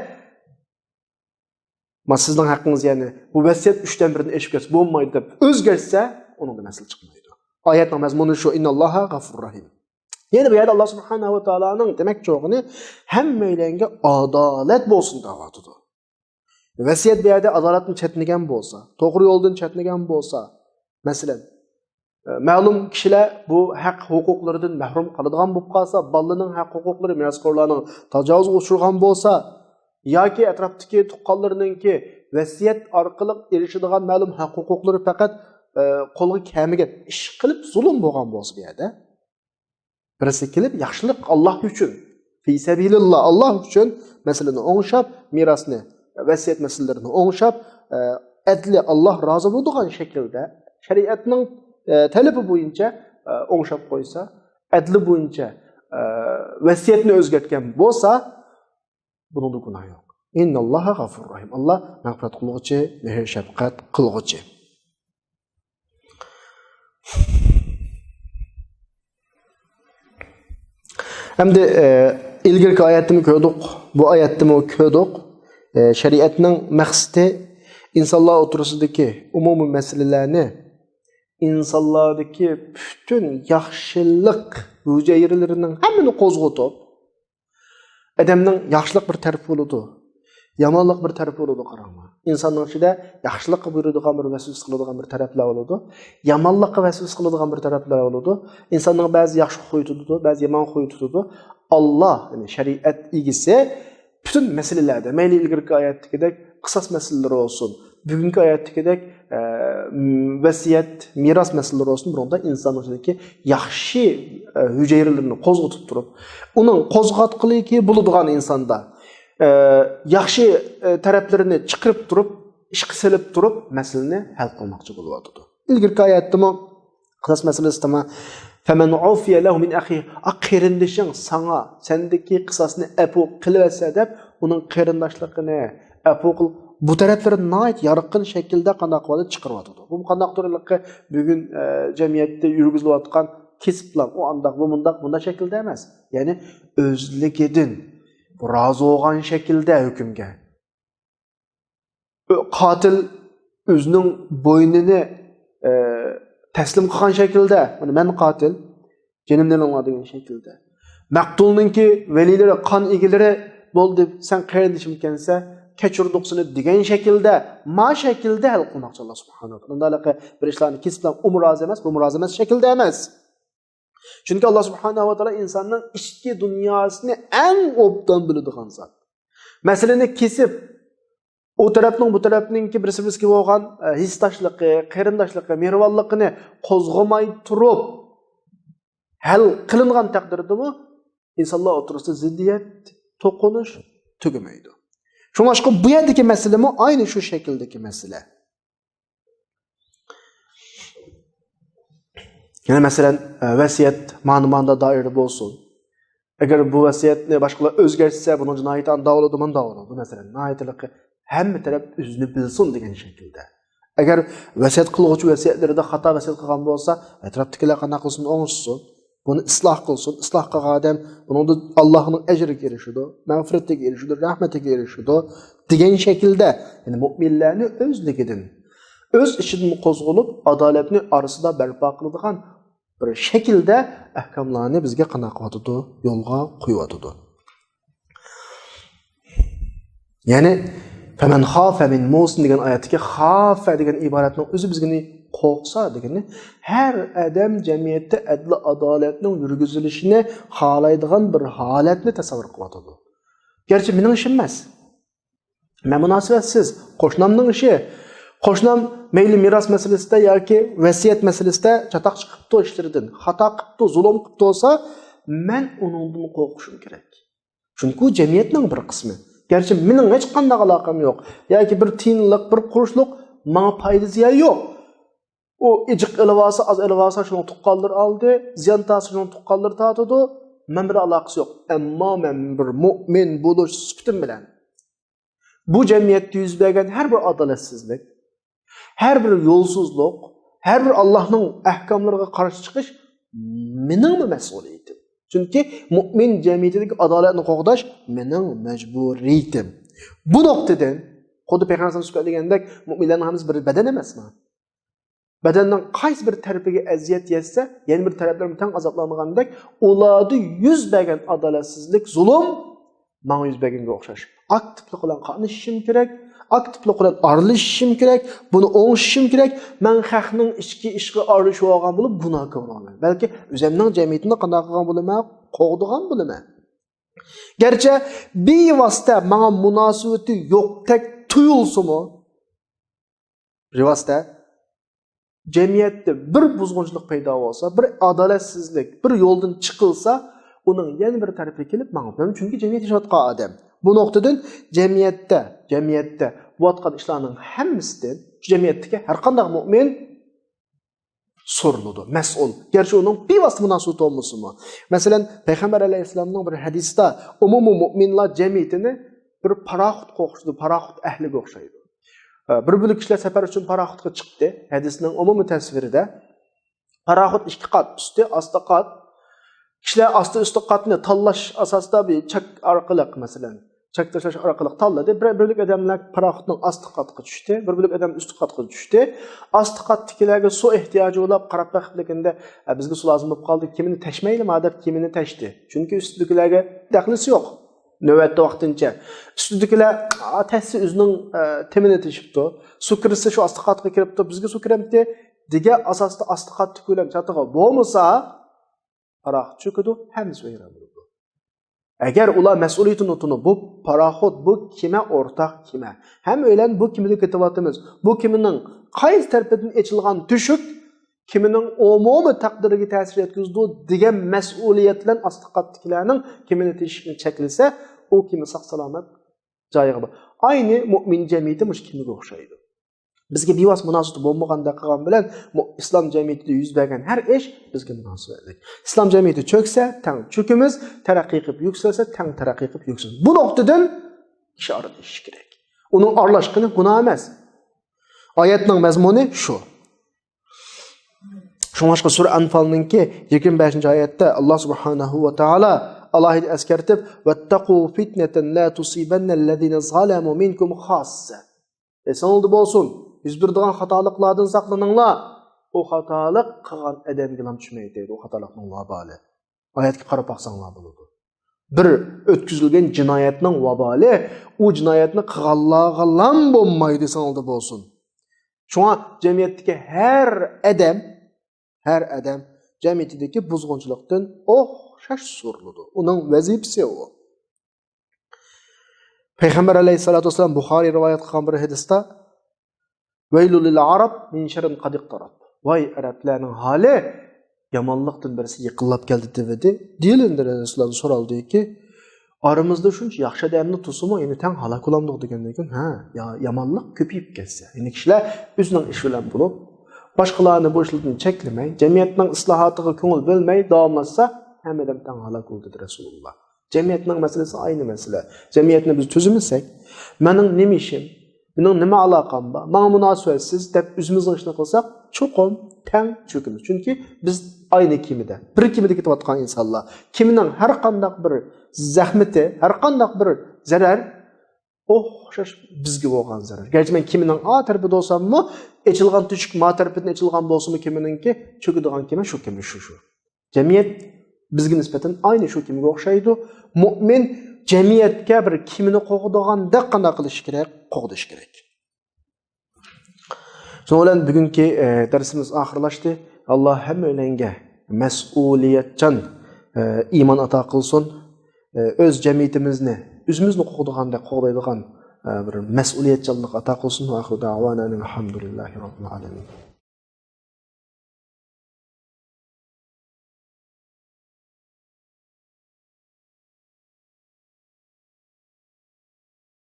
ما سىزنىڭ ھەققىڭىز، يەنى بۇ ۋەسىيەت ئۈچتىن بىرىدىن ئېشىپ كەتسە بولمايدۇ دەپ ئۆزگەرتسە، ئۇنىڭدا مەسىلە چىقمايدۇ. ئايەتنىڭ مەزمۇنى شۇ، إِنَّ اللَّهَ غَفُورٌ رَحِيمٌ. يەنى بۇ يەردە ئاللا سۇبھانەھۇ ۋە تائالانىڭ دېمەكچى بولغىنى، ھەممەيلەنگە ئادالەت بولسۇن دەۋاتىدۇ. ۋەسىيەت بۇ يەردە ئادالەتنى چەتنىگەن بولسا، توغرا يولدىن چەتنىگەن بولسا، مەسىلەن، ئە، مەلۇم كىشىلەر بۇ ھەق ھوقۇقلىرىدىن مەھرۇم قالىدىغان بولۇپ قالسا، بالىنىڭ ھەق ھوقۇقلىرى مىراسخورلارنىڭ تاجاۋۇزغا ئۇچرىغان بولسا، ياكى ئەتراپتىكى تۇغقانلىرىنىڭكى ۋەسىيەت ئارقىلىق ئېرىشىدىغان مەلۇم ھەق ھوقۇقلىرى پەقەت، ئە، قولغا كەلمىگەن ئىش قىلىپ زۇلۇم بولغان بولسا بۇ يەردە، بىرسى كېلىپ ياخشىلىق ئاللا ئۈچۈن، في سبيل الله، ئاللا ئۈچۈن مەسىلىنى ئوڭشاپ، مىراسنى، ۋەسىيەت مەسىلىلىرىنى ئوڭشاپ، ئە، ئەدلى ئاللا رازى بولىدىغان شەكىلدە، شەرىئەتنىڭ، ئە، تەلىپى بويىچە، ئە، ئوڭشاپ قويسا، ئەدلى بويىچە، ئە، ۋەسىيەتنى ئۆزگەرتكەن بولسا، بۇنىڭدا گۇناھ يوق. إِنَّ اللَّهَ غَفُورٌ رَحِيمٌ. ئاللا مەغپىرەت قىلغۇچى، مېھىر شەپقەت قىلغۇچى. ئەمدى، ئە، ئىلگىرىكى ئايەتتىمۇ كۆردۇق، بۇ ئايەتتىمۇ كۆردۇق. ئە، شەرىئەتنىڭ مەقسىتى ئىنسانلار ئوتتۇرىسىدىكى ئومۇمىي مەسىلىلەرنى، ئىنسانلاردىكى پۈتۈن ياخشىلىق ھۈجەيرىلىرىنىڭ ھەممىنى قوزغىتىپ، ئادەمنىڭ ياخشىلىق بىر تەرىپى بولىدۇ، يامانلىق بىر تەرىپى بولىدۇ، قاراڭلار. ئىنساننىڭ ئىچىدە ياخشىلىققا بۇيرۇيدىغان بىر، ۋەسۋەسە قىلىدىغان بىر تەرەپلەر بولىدۇ، يامانلىققا ۋەسۋەسە قىلىدىغان بىر تەرەپلەر بولىدۇ. ئىنساننىڭ بەزى ياخشى خۇيى تۇتىدۇ، بەزى يامان خۇيى تۇتىدۇ. ئاللا، يەنى شەرىئەت ئىگىسى پۈتۈن مەسىلىلەردە، مەيلى ئىلگىرىكى ئايەتتىكىدەك قىساس مەسىلىلىرى بولسۇن، بۈگۈنكى ئايەتتىكىدەك، ئە، ۋەسىيەت، مىراس مەسىلىلىرى بولسۇن، بۇنىڭدا ئىنساننىڭ ئىچىدىكى ياخشى، ئە، ھۈجەيرىلىرىنى قوزغىتىپ تۇرۇپ، ئۇنىڭ قوزغاتقىلىكى بولىدىغان ئىنساندا، ئە، ياخشى، ئە، تەرەپلىرىنى چىقىرىپ تۇرۇپ، ئىشقا سېلىپ تۇرۇپ، مەسىلىنى ھەل قىلماقچى بولۇۋاتىدۇ. ئىلگىرىكى ئايەتتىمۇ قىساس مەسىلىسىدىمۇ، فَمَنْ عُفِيَ لَهُ مِنْ أَخِيهِ، ئا، قېرىندىشىڭ ساڭا سەندىكى قىساسنى ئەپۇ قىلىۋەتسە دەپ، ئۇنىڭ قېرىنداشلىقىنى ئەپۇ قىل، بۇ تەرەپلىرى ناھايىتى يارقىن شەكىلدە قانداق قىلىۋاتىدۇ، چىقىرىۋاتىدۇ. بۇ قانداقتۇر ھېلىقى بۈگۈن، ئە، جەمئىيەتتە يۈرگۈزۈلۈۋاتقان كېسىپلار، ئۇ ئانداق، بۇ مۇنداق، بۇنداق شەكىلدە ئەمەس. يەنى ئۆزلۈكىدىن، بۇ رازى بولغان شەكىلدە ھۆكۈمگە. قاتىل ئۆزىنىڭ بوينىنى، ئە، تەسلىم قىلغان شەكىلدە، مانا مەن قاتىل، جېنىمنى ئېلىڭلار دېگەن شەكىلدە. مەقتۇلنىڭكى ۋەلىلىرى، قان ئىگىلىرى، بولدى، سەن قېرىندىشىمكەنسەن، كەچۈردۇق سېنى دېگەن شەكىلدە، ما شەكىلدە ھەل قىلماقچى ئاللا سۇبھانەھۇ ۋە تائالا. ئۇنداق ھېلىقى بىر ئىشلارنى كېسىپلەر ئۇمۇ رازى ئەمەس، بۇمۇ رازى ئەمەس شەكىلدە ئەمەس. چۈنكى ئاللا سۇبھانەھۇ ۋە تائالا ئىنساننىڭ ئىچكى دۇنياسىنى ئەڭ ئوبدان بىلىدىغان زات. مەسىلىنى كېسىپ، ئۇ تەرەپنىڭ، بۇ تەرەپنىڭكى بىرسى بىرسىگە بولغان، ئە، ھېسداشلىقى، قېرىنداشلىقى، مېھرىبانلىقىنى قوزغىماي تۇرۇپ ھەل قىلىنغان تەقدىردىمۇ ئىنسانلار ئوتتۇرىسىدا زىددىيەت، توقۇنۇش تۈگىمەيدۇ. شۇڭلاشقا بۇ يەردىكى مەسىلىمۇ ئاينى شۇ شەكىلدىكى مەسىلە. يەنە مەسىلەن، ئە، ۋەسىيەت مانا ماندا دائىرىدە بولسۇن. ئەگەر بۇ ۋەسىيەتنى باشقىلار ئۆزگەرتسە، بۇنىڭ جىنايىتى ئاندا بولىدۇ، مۇندا بولىدۇ. بۇ مەسىلەن ناھايىتى ھەممە تەرەپ ئۆزىنى بىلسۇن دېگەن شەكىلدە. ئەگەر ۋەسىيەت قىلغۇچى ۋەسىيەتلىرىدە خاتا ۋەسىيەت قىلغان بولسا، ئەتراپتىكىلەر قانداق قىلسۇن، ئوڭشىسۇن. بۇنى ئىسلاھ قىلسۇن. ئىسلاھ قىلغان ئادەم بۇنىڭدا ئاللاھنىڭ ئەجرىگە ئېرىشىدۇ، مەغپىرىتىگە ئېرىشىدۇ، رەھمىتىگە ئېرىشىدۇ دېگەن شەكىلدە، يەنى مۇئمىنلەرنى ئۆزلۈكىدىن، ئۆز ئىچىدىن قوزغىلىپ، ئادالەتنى ئارىسىدا بەرپا قىلىدىغان بىر شەكىلدە ئەھكاملارنى بىزگە قانداق قىلىۋاتىدۇ؟ يولغا قويۇۋاتىدۇ. يەنى، فَمَنْ خَافَ مِنْ مُوصٍ دېگەن ئايەتتىكى خافە دېگەن ئىبارەتنىڭ ئۆزى بىزگىنى قورقسا دېگىنى، ھەر ئادەم جەمئىيەتتە ئەدىل ئادالەتنىڭ يۈرگۈزۈلۈشىنى خالايدىغان بىر ھالەتنى تەسەۋۋۇر قىلىۋاتىدۇ. گەرچە مېنىڭ ئىشىم ئەمەس. مەن مۇناسىۋەتسىز. قوشنامنىڭ ئىشى. قوشنام مەيلى مىراس مەسىلىسىدە ياكى ۋەسىيەت مەسىلىسىدە چاتاق چىقىپتۇ ئىشلىرىدىن، خاتا قىپتۇ، زۇلۇم قىپتۇ بولسا، مەن ئۇنىڭدىن قورقۇشۇم كېرەك. چۈنكى ئۇ جەمئىيەتنىڭ بىر قىسمى. گەرچە مېنىڭ ھېچقانداق ئالاقەم يوق. ياكى بىر تىيىنلىق، بىر قۇرۇشلۇق ماڭا پايدا زىيان يوق. ئۇ ئېجىق ئېلىۋالسا، ئاز ئېلىۋالسا، شۇنىڭ تۇغقانلىرى ئالدى، زىيان تارتسا، شۇنىڭ تۇغقانلىرى تارتىدۇ. مەن بىلەن ئالاقىسى يوق. ئەمما مەن بىر مۇئمىن بولۇش سۈپىتىم بىلەن بۇ جەمئىيەتتە يۈز بەرگەن ھەر بىر ئادالەتسىزلىك، ھەر بىر يولسىزلىق، ھەر بىر ئاللاھنىڭ ئەھكاملىرىغا قارشى چىقىش مېنىڭمۇ مەسئۇلىيىتىم. چۈنكى مۇئمىن جەمئىيىتىدىكى ئادالەتنى قوغداش مېنىڭ مەجبۇرىيىتىم. بۇ نۇقتىدىن، خۇددى پەيغەمبەر سۈپەتلىگەندەك، مۇئمىنلەرنىڭ ھەممىسى بىر بەدەن ئەمەسمۇ؟ بەدەننىڭ قايسى بىر تەرىپىگە ئەزىيەت يەتسە، يەنە بىر تەرەپلىرىمۇ تەڭ ئازابلانغاندەك، ئۇلاردا يۈز بەرگەن ئادالەتسىزلىك، زۇلۇم ماڭا يۈز بەرگەنگە ئوخشاش. ئاكتىپلىق بىلەن قاتنىشىشىم كېرەك، ئاكتىپلىق بىلەن ئارىلىشىشىم كېرەك، بۇنى ئوڭشىشىم كېرەك. مەن خەقنىڭ ئىچكى ئىشىغا ئارىلىشىۋالغان بولۇپ گۇناھكار بولىمەن. بەلكى ئۆزەمنىڭ جەمئىيىتىنى قانداق قىلغان بولىمەن؟ قوغدىغان بولىمەن. گەرچە بىۋاسىتە ماڭا مۇناسىۋىتى يوقتەك تۇيۇلسىمۇ، بىۋاسىتە جەمئىيەتتە بىر بۇزغۇنچىلىق پەيدا بولسا، بىر ئادالەتسىزلىك، بىر يولدىن چىقىلسا، ئۇنىڭ يەنە بىر تەرىپى كېلىپ ماڭا. چۈنكى جەمئىيەت ياشاۋاتقان ئادەم. بۇ نۇقتىدىن جەمئىيەتتە، جەمئىيەتتە بولۇۋاتقان ئىشلارنىڭ ھەممىسىدىن شۇ جەمئىيەتتىكى ھەر قانداق مۇئمىن سورىلىدۇ، مەسئۇل. گەرچە ئۇنىڭ بىۋاسىتە مۇناسىۋىتى بولمىسىمۇ. مەسىلەن، پەيغەمبەر ئەلەيھىسسالامنىڭ بىر ھەدىسىدە، ئومۇمىي مۇئمىنلار جەمئىيىتىنى بىر پاراخوتقا ئوخشىتىدۇ، پاراخوت ئەھلىگە ئوخشايدۇ. بىر بۆلەك كىشىلەر سەپەر ئۈچۈن پاراخوتقا چىقتى. ھەدىسنىڭ ئومۇمىي تەسۋىرىدە، پاراخوت ئىككى قات، ئۈستى، ئاستى قات. كىشىلەر ئاستى، ئۈستى قاتنى تاللاش ئاساسىدا بىر چەك ئارقىلىق، مەسىلەن، چەك تاشلاش ئارقىلىق تاللىدى. بىر، بىر بۆلەك ئادەملەر پاراخوتنىڭ ئاستى قاتىغا چۈشتى، بىر بۆلەك ئادەم ئۈستى قاتقا چۈشتى. ئاستى قاتتىكىلەرگە سۇ ئېھتىياجى بولۇپ قاراپ بېقىپلىكىندە، «ئە، بىزگە سۇ لازىم بولۇپ قالدى، كېمىنى تەشمەيلىما؟» دەپ كېمىنى تەشتى. چۈنكى ئۈستىدىكىلەرگە دەخلىسى يوق. نۆۋەتتە ۋاقتىنچە. ئۈستىدىكىلەر، «ئا، تەشسە ئۆزىنىڭ، ئە، تېمىنى تېشىپتۇ. سۇ كىرسە شۇ ئاستى قاتقا كىرىپتۇ، بىزگە سۇ كىرەمتى؟» دېگەن ئاساستا ئاستى قاتتىكىلەرنىڭ چاتىقى بولمىسا، پاراخوت چۆكىدۇ، ھەممىسى ۋەيران بولىدۇ. ئەگەر ئۇلار مەسئۇلىيىتىنى تونۇپ، بۇ پاراخوت، بۇ كېمە ئورتاق كېمە، ھەممەيلەن بۇ كېمىدە كېتىۋاتىمىز، بۇ كېمىنىڭ قايسى تەرىپىدىن ئېچىلغان تۆشۈك كېمىنىڭ ئومۇمىي تەقدىرىگە تەسىر يەتكۈزىدۇ دېگەن مەسئۇلىيەت بىلەن ئاستا قاتتىكىلەرنىڭ كېمىنى تېشىشىنى چەكلىسە، ئۇ كېمە ساق-سالامەت جايىغا بار. ئاينى مۇئمىن جەمئىيىتى مۇشۇ كېمىگە ئوخشايدۇ. بىزگە بىۋاسىتە مۇناسىۋىتى بولمىغاندەك قىلغان بىلەن، مۇ-، ئىسلام جەمئىيىتىدە يۈز بەرگەن ھەر ئىش بىزگە مۇناسىۋەتلىك. ئىسلام جەمئىيىتى چۆكسە، تەڭ چۆكىمىز، تەرەققىي قىلىپ يۈكسەلسە، تەڭ تەرەققىي قىلىپ يۈكسىلىمىز. بۇ نۇقتىدىن كىشى ئارىلىشىشى كېرەك. ئۇنىڭ ئارىلاشقىنى گۇناھ ئەمەس. ئايەتنىڭ مەزمۇنى شۇ. شۇڭلاشقا سۈرە ئەنفالنىڭكى يىگىرمە بەشىنچى ئايەتتە ئاللا سۇبھانەھۇ ۋە تائالا ئالاھىدە ئەسكەرتىپ، «واتقوا فتنة لا تصيبن الذين ظلموا منكم خاصة.» ئېسىڭلاردا بولسۇن، يۈز بېرىدىغان خاتالىقلاردىن ساقلىنىڭلار. ئۇ خاتالىق قىلغان ئادەمگىلا چۈشمەيدۇ، دەيدۇ، ئۇ خاتالىقنىڭ ۋابالى. ئايەتكە قاراپ باقساڭلار بولىدۇ. بىر ئۆتكۈزۈلگەن جىنايەتنىڭ ۋابالى، ئۇ جىنايەتنى قىلغانلارغىلا بولمايدۇ، ئېسىڭلاردا بولسۇن. شۇڭا جەمئىيەتتىكى ھەر ئادەم، ھەر ئادەم جەمئىيىتىدىكى بۇزغۇنچىلىقتىن ئوخشاش سورىلىدۇ. ئۇنىڭ ۋەزىپىسى ئۇ. پەيغەمبەر ئەلەيھىسسالاتۇ ۋەسسالام بۇخارىي رىۋايەت قىلغان بىر ھەدىستە، «ۋەيلۇ لىل ئەرەب مىن شەررىن قەد ئىقتەرەب.» ۋاي ئەرەبلەرنىڭ ھالى، يامانلىقتىن بىرسى يېقىنلاپ كەلدى دېۋىدى. دېيىلىندى رەسۇلۇللاھتىن سورالدىكى، ئارىمىزدا شۇنچە ياخشى ئادەمنى تۇرسىمۇ، يەنە تەڭ ھالاك بولامدۇق دېگەندىن كېيىن، ھە، يا-، يامانلىق كۆپىيىپ كەتسە، يەنى كىشىلەر ئۆزىنىڭ ئىشى بىلەن بولۇپ، باشقىلارنى بۇ ئىشلىرىدىن چەكلىمەي، جەمئىيەتنىڭ ئىسلاھاتىغا كۆڭۈل بۆلمەي داۋاملاشسا، ھەممە ئادەم تەڭ ھالاك بولىدۇ، دېدى رەسۇلۇللا. جەمئىيەتنىڭ مەسىلىسى ئاينى مەسىلە. جەمئىيەتنى بىز تۈزىمىسەك، مېنىڭ نېمە ئىشىم، مېنىڭ نېمە ئالاقەم بار، ماڭا مۇناسىۋەتسىز دەپ ئۆزىمىزنىڭ ئىشىنى قىلساق، چوقۇم تەڭ چۆكىمىز. چۈنكى بىز ئاينى كېمىدە، بىر كېمىدە كېتىۋاتقان ئىنسانلار. كېمىنىڭ ھەر قانداق بىر زەخمىتى، ھەر قانداق بىر زەرەر ئوخشاش بىزگە بولغان زەرەر. گەرچە مەن كېمىنىڭ ئا تەرىپىدە بولساممۇ، ئېچىلغان تۆشۈك ما تەرىپىدىن ئېچىلغان بولسىمۇ، كېمىنىڭكى چۆكىدىغان كېمە شۇ كېمە، شۇ، شۇ. جەمئىيەت بىزگە نىسبەتەن ئاينى شۇ كېمىگە ئوخشايدۇ. مۇئمىن جەمئىيەتكە بىر كېمىنى قوغدىغاندەك قانداق قىلىشى كېرەك؟ قوغدىشى كېرەك. شۇنىڭ بىلەن بۈگۈنكى، ئە، دەرسىمىز ئاخىرلاشتى. ئاللا ھەممەيلەنگە مەسئۇلىيەتچان، ئە، ئىمان ئاتا قىلسۇن. ئە، ئۆز جەمئىيىتىمىزنى، ئۆزىمىزنى قوغدىغاندەك قوغدايدىغان، ئە، بىر مەسئۇلىيەتچانلىق ئاتا قىلسۇن. ۋە ئاخىرۇ دەئۋانا ئەنىل ھەمدۇلىللاھى رەببىل ئالەمىن.